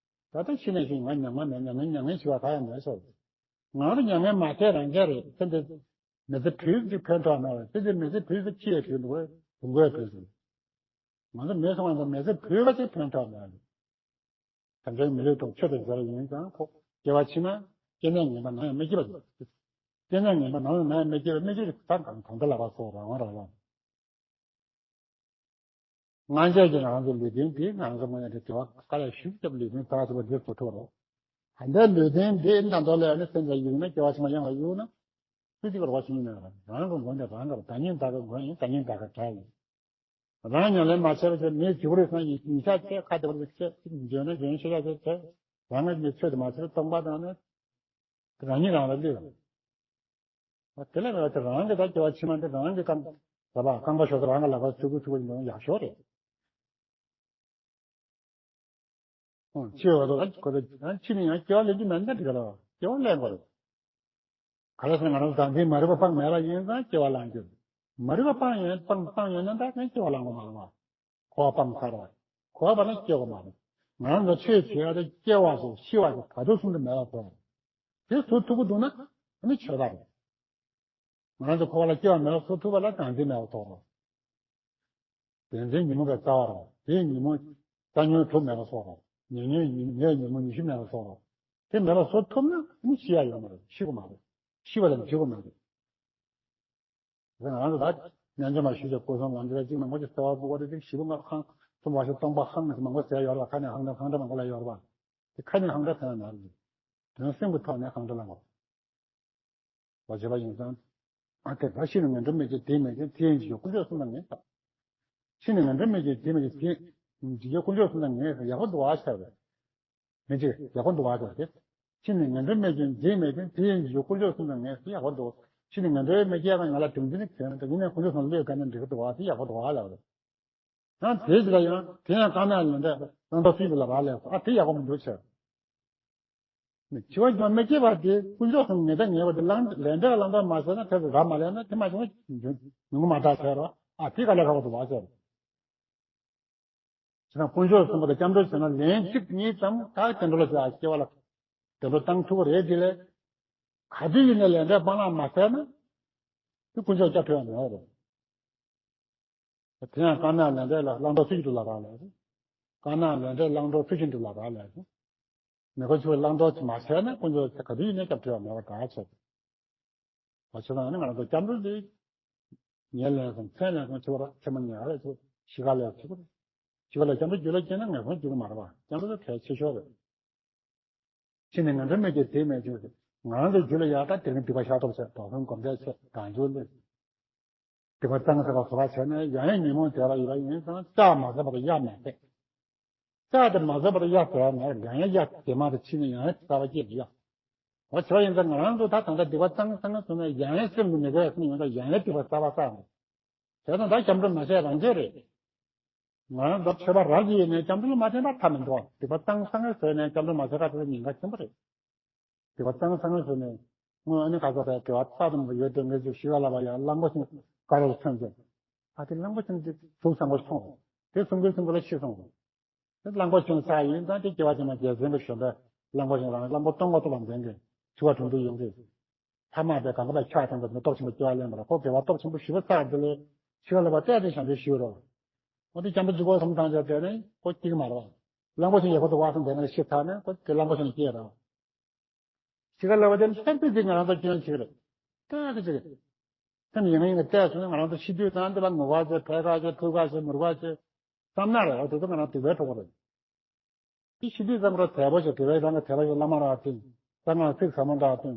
ད་ལྟ་ཤི་ནས་ཤི་ང་ཉམ་ང་མེད། ཉམ་ང་ཉམ་ང་འཆི་བ་ག་ཡང་མེད་ཟེར། ང་ཚོ་མྱ་ངན་མ་ཐེག་རང་རྐྱང་རེད། ཚེ་འདི་མི་ཚེ་བུད་ཅིག་ཕན་ཐོགས་མེད་པ། ཚེ་འདི་མི་ཚེ་བུད་ཚེ་ཁྱི་ཡི་བུད་འདུག་བུ་མགོའི་བུད་ཟེར། ང་ཚོ་མི་སོང་བ་ཚོ་མི་ཚེ་བུད་པ་ཅིག་ཕན་ཐོགས་མེད་རེད། དམ་པའི་མི་ལུས་ཐོག་ཆོས་དང་མཛའ་བ་ཡིན་ཙང་ཁོ་སྐྱེ་བ་ཕྱི་མ་སྐྱེ་གནས་ངན་པ་ནམ་ཡང་མི་སྐྱེ་བ་རེད། སྐྱེ་གནས་ངན་པ་ནམ་ཡང་མི་སྐྱེ་བ་མི་སྐྱེ་བ་ད་གང་གང་འདྲ་ལ་བ་སོགས་རང་དབང་རང་དབང་། སྔ་རྗེས་ཀྱི་ང་རང་ཚོ་ལུས་རྟེན་འདི་ང་རང་ཚོ་དངོས་གནས་དེ་དགེ་བ་དཀའ་ལས་ཞེ་པོ་བརྒྱབ་ལུས་རྟེན་བདག་ཐུབ་པ་འདི་བཟོ་ཐུབ་རོགས། ད་ལྟའི་ལུས་རྟེན་འདི་ད་དུང་ལས་ནི་སེམས་ལ་གཡུག་ན་སྐྱེ་བ་ཕྱི་མ་ཡང་ལ་གཡུག་ན། སུ་གཅིག་གི་རོགས་བྱེད་ཉན་མེད་པ་རང་གི་མགོ་འདི་རང་གི་བདག་ཉིད་བདག་གི་མགོ་ཡིན། བདག་ཉིད་བདག་གི་དགྲ་ཡིན། རང་ཉམས་ལེན་མ་བྱས་པ་བྱས་མིའི་རྒྱུ་རེད་སོང་ཡིན་ཉིན་ཞག་བྱས་ཁ་བདེ་པོ་བྱས་འཇོན་ན་འཇོན་ཤེས་ཡག་བྱས་བྱས་རང་གི་ཆོས་དེ་མ་བྱས་སྟོང་པ་དང་ནི་རང་ཉིད་རང་ལ་བསླུས། དེ་ལས་རང་གི་ད་སྐྱེ་བ་ཕྱི་མ་འདི་རང་གི་རྐང་ར་བ་རྐང་པ་ཤོར་ཚེ་རང་གི་ལག་པ་ཚུགས་ཁུ་ཚུགས་ཁུ་ཡིན་ཡག་ཤོས་རེད། ཨོ་འཆི་བ་ལ་ཁོ་ཚོ་ཕྱི་ནས་ཡང་སྐྱེ་བ་ལེན་རྒྱུ་མེད་ན་འགྲིག་ག་ལ་སྐྱེ་བ་ལེན་དགོས་རེད། ག་ལ་ཟེར་ང་རང་བཟང་འཛིན་མ་རིག་པ་སྤངས་མེད་པ་ཡིན་ཙང་སྐྱེ་བ་ལེན་རྒྱུ། མ་རིག་པ་སྤངས་ཡོད་སྤངས་སྤངས་ཡོད་ན་ད་ནི་སྐྱེ་བ་ལེན་དགོས་མ་རེད་བ། འཁོར་བ་སྤངས་ཚར་བ། འཁོར་བ་ལ་སྐྱེ་དགོས་མ་རེད། ང་རང་ཚོ་ཆོས་བྱེད་ཡ་དེ་སྐྱེ་བ་སོགས་ཤི་བ་སོགས་ག་དུས་གསུམ་དུ་མེད་པ་བཟོ་བ། དེ་བཟོ་ཐུབ་ཀྱི་འདུག་ན་ཨ་ནི་ཆོས་པ་རེད། ང་རང་ཚོ་འཁོར་བ་ལ་སྐྱེ་བ་མེད་པ་བཟོ་ཐུབ་པ་ལ་བཟང་འཛིན་མེད་པ་བཟོ་བ། བདེན་འཛིན་ཉོན་མོངས་པའི་རྩ་བ་རེད། དེའི་ཉོན་མོངས་རྩ་ཉོན་དྲུག་མེད་པ་བཟོ་བ། ཉེ་ཉོན་ཉེ་ཉོན་མོངས་ཉི་ཤུ་མེད་པ་བཟོ་བ། དེ་མེད་པ་བཟོ་ཐུབ་ན་ཨ་ནི་ཤི་ཡ་ཡོད་མ་རེད། ཤི་དགོས་མ་རེད། ཤི་བ་ལ་འཇིགས་དགོས་མ་རེད། ང་རང་ཚོ་ད་ཉམས་ཆག་མ་ཞུས་ཀྱང་སྐུ་གསུམ་ལམ་འབྲས་གཅིག་མང་པོ་ཅིག་གསལ་བ་ཕུག་པ་དེ་གཅིག་བཞི་པོ་ལྔ་ཁང་གསུམ་པ་ཞིག་སྟོང་པ་ཁང་ནས་མང་པོ་ཟེར་ཡོད་རེད་པ། ཁ་ནས་ཧང་སྒྲ་ཧང་སྒྲ་མང་པོ་ལ་ཡོད་རེད་པ། དེ་ཁ་ནས་ཧང་སྒྲ་ཐོན་ཡ་མ་རེད། དོན་སེམས་ཀྱི་ཐོག་ནས་ཧང་སྒྲ་ལ་ངོ་བ་བྱེད་པ་ཡིན་ཙང་། ཨ་དེ་ད་ཤི་ནས་ངན་འགྲོར་མི་སྐྱེ་དེའི་མི་སྐྱེ་དེའི་འཇིགས་སྐྱོབ་དཀོན་མཆོག་གསུམ་ལ་ངེས་ཟེར། ཤི་ནས་ངན་འགྲོར་མི་སྐྱེ་དེའི་མི་སྐྱེ་དེའི་འཇིགས་སྐྱོབ་དཀོན་མཆོག་གསུམ་ལ་ངེས་ཟེར་ཡག་པོ་འདུག་བ་ཟེར་བས། མི་གཅིག་ཡག་པོ་འདུག་བ་ཟེར་ཏེ། ཤི་ནས་ངན་འགྲོར་མི་སྐྱེ་དེའི་མི་སྐྱེ་དེའི་འཇིགས་སྐྱོབ་དཀོན་མཆོག་གསུམ་ལ་ངེས་ཟེར་ཡག་པོ་འདུག་ཤི་ནས་ངན་འགྲོར་མི་སྐྱེ་ཡང་ང་ལ་དོན་འདི་ནི་གྱོན་དེ་ཡིན་ནའི་དཀོན་མཆོག་གསུམ་ལ་བློས་བཀལ་ན་འགྲིག་གི་འདུག་བ་ཟེར་ཡག་པོ་འདུག་བ་ལབ་རེད། ཡང་དེའི་རྗེས་ལ་ཡང་དེ་ཡང་དཀར་ནག་ལས་འབྲས་བླང་དོར་སྲིད་པའི་ལ་བ་ལས་སོ། ཨ་དེ་ཡག་པོ་མི་འདུག་ཟེར། འཆི་བ་ཀྱང་མི་སྐྱེ་བ་དེ་དཀོན་མཆོག་གསུམ་ངེས་དང་ངེས་པ་དེ་བླང་ལས་འབྲས་བླང་དོར་མ་བྱས་ན་དེ་རབ་མ་ལེན་ན་དེ་མ་བྱུང་བ་ཉུང་ཉུང་མ་དག་ཟེར་རོ། ཨ་དེ་ག་ལས་ཁག་པོ་འདུག་བ་ཟེར། བྱས་ན་དཀོན་མཆོག་གསུམ་པོ་དང་སྐྱབས་འགྲོ་བྱས་ན་ལན་གཅིག་གཉིས་ཙམ་ད་བསྟན་འགྲོ་ལ་བྱ་སྐྱེ་བ་ལ་བསྟན་འགྲོ་བཏང་ཐུབ་ཀྱི་རེད། དེ་ལས་ག་དུས་ཡིན་ནའི་ལས་འབྲས་སྤང་བླང་མ་བྱས་ན་དེ་དཀོན་མཆོག་སྐྱབས་ཐུབ་ཡ་མེད་པ་རེད། དེ་ཡང་དཀར་ནག་ལས་འབྲས་ལ་བླང་དོར་སྲིད་ཀྱི་དུ་ལ་རག་ལས་རེད། དཀར་ནག་ལས་འབྲས་བླང་དོར་སྲིད་ཀྱི་དུ་ལ་རག་ལས་རེད། མི་དགོས་ཆུ་བླང་དོར་མ་བྱས་ན་དཀོན་མཆོག་ག་དུས་ཡིན་ནའི་སྐྱབས་ཐུབ་ཡ་མེད་པ་ག་ཚོད། བ་ཆེ་ན་ནི་ང་རང་ཚོ་སྐྱབས་འགྲོ་འདི། ཉེར་ལེན་སོང་མཚན་ལེན་སོང་ཆེ་བ་ར་ཆེ་མ་ཉེ་ར་ཆེ་ཤི་ཁ་ལས་ཆེ་བ་ར། ཤི་ཁ་ལས་སྐྱབས་འགྲོ་རྒྱུད་ལ་སྐྱེས་ན་ངན་སོང་འགྱུར་གི་མ་རེད་བ། སྐྱབས་འགྲོ་དེ་གལ་ཆེ་ཤོས་རེད། ཤི་ནས་ངན་འགྲོར་མི་སྐྱེ་དེ་མེད་ཆོས་ཟེར། ང་རང་ཚོ་རྒྱུད་ལ་ཡག་ད་དེ་རིང་སྡིག་པ་ཤ་སྟོབས་ཆེ་དོགས་ཟོན་སྒོམ་བཟླས་ཆེ་གང་བྱུང་ལས། སྡིག་པ་གཙང་སེལ་བ་བཟོ་བ་བྱས་ན་ཡང་ཡང་ཉོན་མོངས་དེ་ལ་ཡོད་པ་ཡིན་ཙང་བསགས་མ་ཟད་པར་གཡར་མ་ཟད། བསགས་དེ་མ་ཟད་པར་གཡར་ཟེར་བ་མེད། ཡང་ཡང་གཡར་དེ་མ་དེ་ཕྱིན་ནས་ཡང་ཡང་གསར་པ་སྐྱེས་ཡ། འོ་བྱས་པ་ཡིན་ཙང་ང་རང་ཚོ་ད་ད་ལྟ་སྡིག་པ་གཙང་གཙང་བཟོས་ན་ཡང་ཡང་སེམས་ཀྱི་མི་དགའ་བའི་སེམས་ཡོང་ཙང་ཡང་ཡང་སྡིག་པ་གསར་པ་བསགས་དགོས། བྱས་ཙང་ད་སྐྱབས་འགྲོ་མ་བྱས་རང་བྱས་རེད། ང་རང་ཚོ་ཆོས་པ་རབ་ཀྱི་ཡིན་ནའི་སྐྱབས་འགྲོ་མ་བྱས་ན་ཐབས་མི་འདུག་སྡིག་པ་གཙང་གཙང་བཟོས་ནས་སྐྱབས་འགྲོ་མ་བྱས་ཁ་དེ་ཉེན་ཁ་ཆེན་པོ་རེད། སྡིག་པ་གཙང་གཙང་བཟོས་ནས་སྔོན་ཨ་ནི་ཁ་ཚ་བའི་དགེ་བ་རྩ་དང་པོ་ཡོད་དེ་ངེད་ཚོ་ཤི་ཁ་ལ་བ་ཡ་གླང་པོ་ཆེ་དཀར་རོ་མཚོན་ཆེ། ཨ་དེ་གླང་པོ་ཆེ་དེ་གཟུགས་བཟང་པོ་སོང་། དེ་སོང་གི་སོང་གི་ལ་ཤི་སོང་། གླང་པོ་ཆེན་ས་ཡིན་ཙང་དེ་སྐྱེ་བ་ཕྱི་མ་རྒྱལ་མཚན་གྱི་གཞོན་པའི་གླང་པོ་ཆེན་རང་གླང་པོ་སྟོན་ཁ་ཐུབ་པ་འཛིན་གྱི་ཆུ་བ་གྲུང་དུ་ཡོང་གི། ཐ་མ་པའི་གང་ག་པའི་ཕྱག་ཐམ་པ་སྟོབས་ཆེན་པོ་སྐྱེ་བ་ལེན་པ་ལ་ཁོ་དགེ་བ་སྟོབས་ཆེན་པོ་ཞི་བ་ཚར་དེ་ལས་ཤི་ཁ་ལ་བ་བལྟས་ཏེ་བྱམས་པའི་ཞི་བ་རོ། འོ་དེ་བྱམས་པ་འཇུག་པ་གསུམ་ཐམས་ཅད་དེ་ནི་ཁོ་གཅིག་མ་རེད་བ། གླང་པོ་ཆེན་ཡག་པོ་འདུག་བ་སོང་དེ་ནས་ཤི་ཚར་ནས་ཁོ་དེ་གླང་པོ་ཆེན་སྐྱེ་རོ། ཤི་ཁ་ལ་བ་དེ་ནི་ལྷག་ཏུ་ཅིག་ང་རང་ཚོ་སྐྱོན་ཞིག་རེད། ལྟ་གི་ཅིག་རེད། སེམས་ཡིན་ཡིན་གྱི་བལྟས་སོང་ན་ང་རང་ཚོ་ཤི་དུས་ཙང་འདི་ལ་ངུ་བ་ཆེ་ཕལ་ཁ་ཆེ་ཐུག་ཁ་ཆེ་མུར་བ་ཆེ་བསམ་ན་རེད་བ། དེ་ཚོ་ང་རང་སྡིག་པའི་གྲོགས་པོ་རེད། དེ་ཤི་དུས་ཙམ་རོ་དལ་པོ་ཞིག་དགེ་བའི་རང་གི་དལ་པོ་ཞིག་བླ་མ་རག་ཐིམ། གསང་སྔགས་ཚིག་ཟབ་མོ་འདྲ་ཐིམ།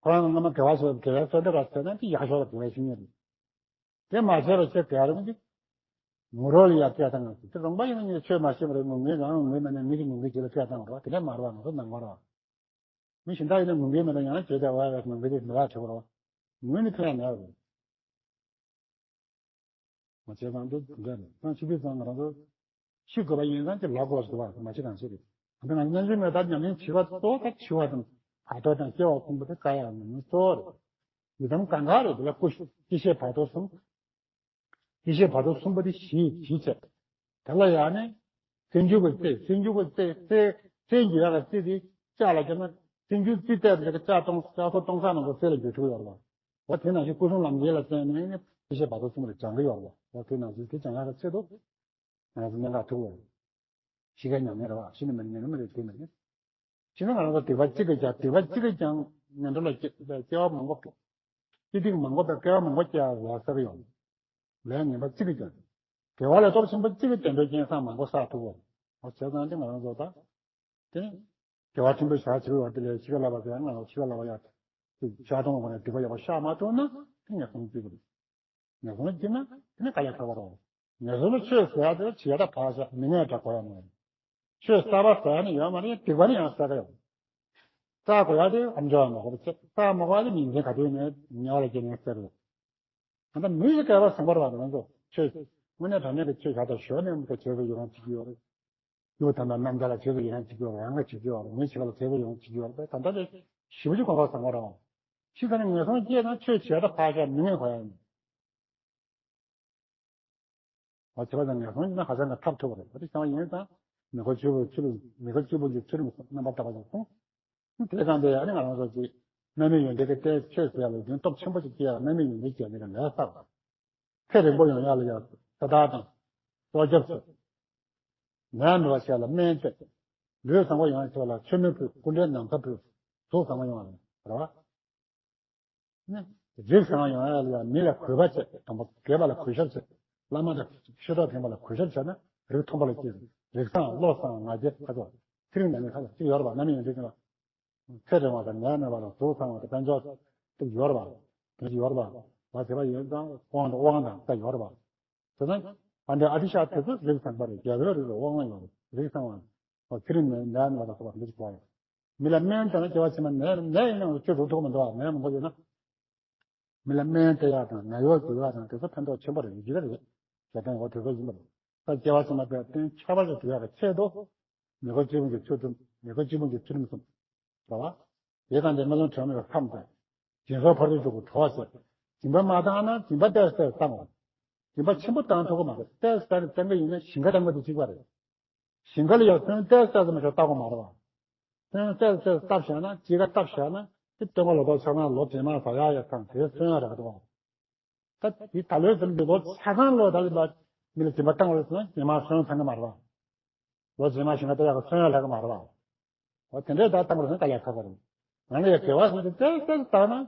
ཁོ་རང་གི་སྔ་མ་དགེ་བ་ཞིག་དགེ་བའི་བསོད་བདེ་རག་ཟེར་ན་དེ་ཡག་ཤོས་ལ་དགེ་བའི་བཤེས་གཉེན་རེད། དེ་མ་བྱས་པ་ཆེ་དགེ་བ་རེད་མི་འདུག་ངུ་རོ་ལ་ཡ་སྐད་བཏང་ང་ཟེར་དེ་རོང་པ་ཡིན་ན་ངས་ཆོས་མ་ཤེས་པ་རེད། ངུ་ངུས་རང་ངུས་མ་ནས་མི་གི་ངུ་གི་ཅིག་ལ་སྐད་བཏང་བ་རེད་བ། དེ་འདྲ་མ་རེད་བ། ང་ཚོ་ནང་པ་རེད་བ། མི་གཞན་དག་ཡིན་ན་ངུ་གི་མེད་ན་ཡང་བྱས་ཏེ་བ་ཡ་ངུ་གི་ཅིག་མི་རག་བྱེད་པ་རེད་བ། ངུས་ནི་ཕན་ཡང་མེད་བ་རེད། མ་བྱས་ཙང་འདི་འདྲ་རེད། ཙང་ཆུ་བི་ཙང་ང་རང་ཚོ་ཤི་དགོས་པ་ཡིན་ཙང་ཅི་ལབ་དགོས་སུ་བ་མ་བྱེད་གང་ཞིག་རེད། ད་ང་ཚོ་སྙན་བརྒྱུད་མའི་ད་ཉམས་ལེན་བྱེད་པ་གཙོ་བོ་ད་འཆི་བ་དང་བར་དོ་དང་སྐྱེ་བ་ཕུང་པོ་དེ་དཀའ་ཡག་ཉམས་ལེན་གཙོ་བོ་རེད། ཡི་དམ་གང་ག་རེད། དེ་ལ་སྐུ་སྐྱེ་ཤི་བར་དོ་གསུམ། སྐྱེ་ཤི་བར་དོ་གསུམ་པོ་དེ་ཞི་ཞི་བྱས། དེ་ལ་ཡང་ནི་སེམས་རྒྱུད་ཀྱི་རྩེ་སེམས་རྒྱུད་ཀྱི་རྩེ་རྩེ་རྩེ་འགྱུར་ཡག་གི་རྩེ་དེ་ལྕགས་ལ་བརྒྱབ་ན་སེམས་རྒྱུད་རྩེ་གཏད་པའི་ལྕགས་གཏོང་ལྕགས་སོ་གཏོང་ས་ནང་དུ་རྩེ་ལ་འགྱུར་ཐུབ་ཡོད་རེད་བ། འོ་དེ་ནང་བཞིན་སྐུ་གསུམ་ལམ་འབྲས་ལ་བརྟེན་ནས་ནི་སྐྱེ་ཤི་བར་དོ་གསུམ་ལ་སྦྱང་གི་ཡོད་རེད་བ། འོ་དེ་ནང་བཞིན་དེ་སྦྱང་ཡག་གི་ཆེད་དུ། ང་ཚོ་གནད་འགག་ཐུག་པ་རེད། ཤི་ཁའི་ཉམས་ལེན་རེད་བ། ཤི་ནི་མ་ཉན་ནི་མ་རེད་དེ་མ་རེད། ཤི་ན་ང་རང་ཚོ་སྡིག་པ་གཅིག་གིས་ཀྱང་སྡིག་པ་གཅིག་གིས་ཀྱང་ངན་འགྲོ་ལ་སྐྱེ་སྐྱེ་བ་མང་པོ་སྐྱེ། སྡིག་མང་པོ་དང་སྐྱེ་བ་མང་པོ་སྐྱེ་ཡག་ལ་ཟེར་གི་ཡོད། ལས་ངན་པ་གཅིག་གིས་ཀྱང་། དགེ་བ་ལས་སྟོབས་ཆེན་པོ་གཅིག་གིས་བསྟན་པའི་རྐྱེན་བཟང་མང་པོ་བསགས་ཐུབ་པ། འོ་བྱས་ཙང་དེ་ང་རང་ཚོ་ད། དེ་ནི། དགེ་བ་ཆེན་པོ་བཞག་བྱེད་པ་དེ་ལས་ཤི་ཁ་ལ་བ་ཟེར་ཡང་ང་ལ་ཤི་ཁ་ལ་བ་ཡག་དེ་ཤ་སྟོང་བ་ནས་སྡིག་པ་ཡག་པོ་བཤགས་མ་ཐུབ་ན་དེ་ངན་སོང་སྐྱེ་གི་རེད། ངན་སོང་སྐྱེས་ན་དེ་ནི་དཀའ་ལས་ཁག་པོ་རེད། ངན་སོང་ལ་ཆོས་ཟེར་ཡག་དེ་བྱེད་ཡག་ད་ཕར་བཞག་མི་ངན་འདྲ་གོ་ཡག་མ་རེད། ཆོས་གསར་པ་ཟེར་ཡག་ནི་ཡོད་མ་རེད། སྡིག་པ་ནི་ཡང་གསར་པ་ཡོད། བསགས་དགོས་ཡག་དེ་ཨ་འབྲེལ་བ་མ་དགོས་པ་བྱེད། བསགས་མ་དགོས་ཡག་དེ་ཉིན་མཚན་ག་དུས་ནས་དམྱལ་བ་ལ་སྐྱེ་ནས་གསར་པ་ཡོད། ད་ལྟ་མི་ཡི་སྐལ་བ་བཟང་པོ་རེད་བ། ང་ཚོ་ཆོས་དངོས་གནས་དྲང་གནས་ཀྱི་ཆོས་བྱ་དང་ཞོར་ནས་མི་ཚེ་བྱེད་དགོས་ཡོད་རང་བྱེད་ཀྱི་ཡོད་རེད། ཡུལ་དམ་པ་རྣམ་ཐར་ལ་བྱེད་དགོས་ཡོད་རང་བྱེད་ཀྱི་ཡོད་རེད། ང་བྱེད་ཀྱི་ཡོད་རེད། ངའི་བྱེད་ཀྱི་ཡོད་རེད། ད་ལྟ་དེ་ཞེ་པོ་ཅིག་གོ་སྐབས་བཟང་པོ་རེད་བ། ཕྱི་ས་ནས་ངན་སོང་སྐྱེས་ན་ཆོས་བྱེད་ད་ཕར་བཞག་མི་ངན་གོ་ཡ་ཡིན། བ་བྱེད་པ་དང་ངན་སོང་ཡིན་ན་ཧ་ཅང་གི་ཐབས་ཐུབ་པ་རེད། ད་དེ་བྱ་བ་ཡིན་ཙང་མི་དགེ་བཅུ་པོ་ཚུལ་མི་དགེ་བཅུ་པོ་གི་ཚུལ་རྣམ་པར་དག་པ་ཞིག་གསུངས། དེ་ཙང་དེ་ཡང་ནི་ང་རང་ཚོ་གི་རྣམ་སྨིན་ཡོན་ཏན་གྱི་རྟེན་ཆོས་ཟེར་ཡག་ལ་ཡོན་སྟོབས་ཆེན་པོ་ཞིག་སྐྱེ་ཡག་རྣམ་སྨིན་ཡོན་ཏན་སྐྱེ་ནི་གི་ལས་བསགས་པ། ཚེ་རིང་པོ་ཡོང་ཡག་ལ་ཡང་ས་བདག་དང་། སྲོག་སྐྱབས་སུ། ནད་མེད་པ་བྱེད་ཡག་ལ་སྨན་སྟེར། ལུས་བཟང་པོ་ཡོང་ཡག་ཆེད་ལ་མཆོད་མེ་ཕུལ། སྐུ་འདྲའི་ན་བཟའ་ཕུལ། གཟུགས་བཟང་པོ་ཡོང་བ་རེད་བ། ནི། རིགས་བཟང་ཡོང་ཡག་ལ་ཡང་མི་ལ་གུས་པ་བྱེད། དང་པོ་རྒས་པ་ལ་གུས་ཞབས་བྱེད། བླ་མ་དང་ཆོས་གྲོགས་ཕན་པ་ལ་གུས་ཞབས་བྱས་ན་རིགས་མཐོན་པོ་ལ་སྐྱེ། རིགས་བཟང་བློ་བཟང་ང་རྒྱལ་ཁ་ཕྱོགས་ཚེ་རིང་ནད་མེད་ཁ་ལ་གཅིག་ཡོད་རེད་པ། རྣམ་སྨིན་ཡོན་ཏན་ཅན་ལ། ཚེ་རིང་བ་དང་ནད་མེད་པ་དང་གཟུགས་བཟང་བ་དང་དཔལ་འབྱོར་གཅིག་ཡོད་རེད་པ། དོན་གཅིག་ཡོད་རེད་པ། བ་བྱེད་པ་ཡིན་ཙང་དབང་དང་དབང་དང་ད་ཡོད་རེད་པ། དེ་ཙང་ཨ་འདྲ་ཨ་ཏི་ཤ་དེ་ཚོ་རིགས་བཟང་པ་རེད། རྒྱལ་པོའི་རིགས་ལ་དབང་ཡོད་རེད། རིགས་བཟང་བ། ཚེ་རིང་ནད་མེད་པ་དང་སོགས་པ་འདི་ཅིག་གོ། མི་ལ་སྨན་བཏང་ན་སྐྱེ་བ་ཕྱི་མ་ནད་ནད་ཡིན་ན་ཆོས་སྒྲུབ་ཐུབ་མི་འདུག་བ། ནད་མང་པོ་ཡོད་ན། མི་ལ་སྨན་སྟེར་ཡག་དང་ནད་གཡོག་སྒྲུབ་ཡག་དང་དེ་ཚོ་ཕན་ཐོགས་ཆེན་པོ་རེད། ཡིན་གྱི་རེད། ཞེ་སྡང་འོ་དེ་ཚོ་ཡིན་པ་རེད། ད་སྐྱེ་བ་ཕྱི་མ་པའི་རྟེན་ཁྱད་པར་དུ་སྒྲུབ་ཡག་གི་ཆེད་དུ། མི་དགེ་བཅུ་སྤོང་གི་ཚུལ་ཁྲིམས། མི་དགེ་བཅུ་སྤོང་གི་ཚུལ་ཁྲིམས་གསུམ། རེད་བ། དེ་དང་དེ་སྨོན་ལམ་དྲན་མེད་པའི་ཁམས་དང་། སྦྱིན་སོགས་ཕར་ཕྱིན་དྲུག་གི་གྲོགས་བྱེད། སྦྱིན་པ་མ་བཏང་ན་སྦྱིན་པ་ཏོག་ཙམ་བཏང་བ། སྦྱིན་པ་ཆེན་པོ་བཏང་ཐུབ་ཀྱི་མ་རེད། ཏོག་ཙམ་བཏང་གི་ཡིན་ན་ཞིང་ཁ་བཏང་གི་དེ་གཅིག་པ་རེད། ཞིང་ཁ་ལ་ཡང་སོན་ཏོག་ཙམ་མ་ཞིག་བཏབ་དགོས་མ་རེད་བ། སོན་ཏོག་ཙམ་བཏབ་བཞག་ན་དཔྱིད་ཀ་བཏབ་བཞག་ན་དེ་སྟོན་ཁ་ལོ་ཏོག་ཆ་ཚང་ལོ་རྗེས་མ་ཟ་ཡག་ཡག་ཚང་དེ་སོན་ཡག་རག་གི་འདུག་བ། ད་དེ་ད་ལོའི་ཟིན་པའི་ལོ་ཆ་ཚང་ལོ་ད་ལ་མི་ལ་སྦྱིན་པ་བཏང་བ་རེད་ཟེར་ན་རྗེས་མ་སོན་ཚང་གི་མ་རེད་བ། ལོ་རྗེས་མ་ཞིང་ཁ་ལྟ་ཡག་གི་སོན་ཡག་ལྷག་གི་མ་རེད་བ། འོ་དེ་འདྲའི་ད་བཏང་བ་རེད་ཟེར་ན་དཀའ་ལས་ཁག་པོ་རེད། ང་ལ་ཡང་དགེ་བ་སོང་ཚེ་ཏོག་ཙམ་བཏང་ན།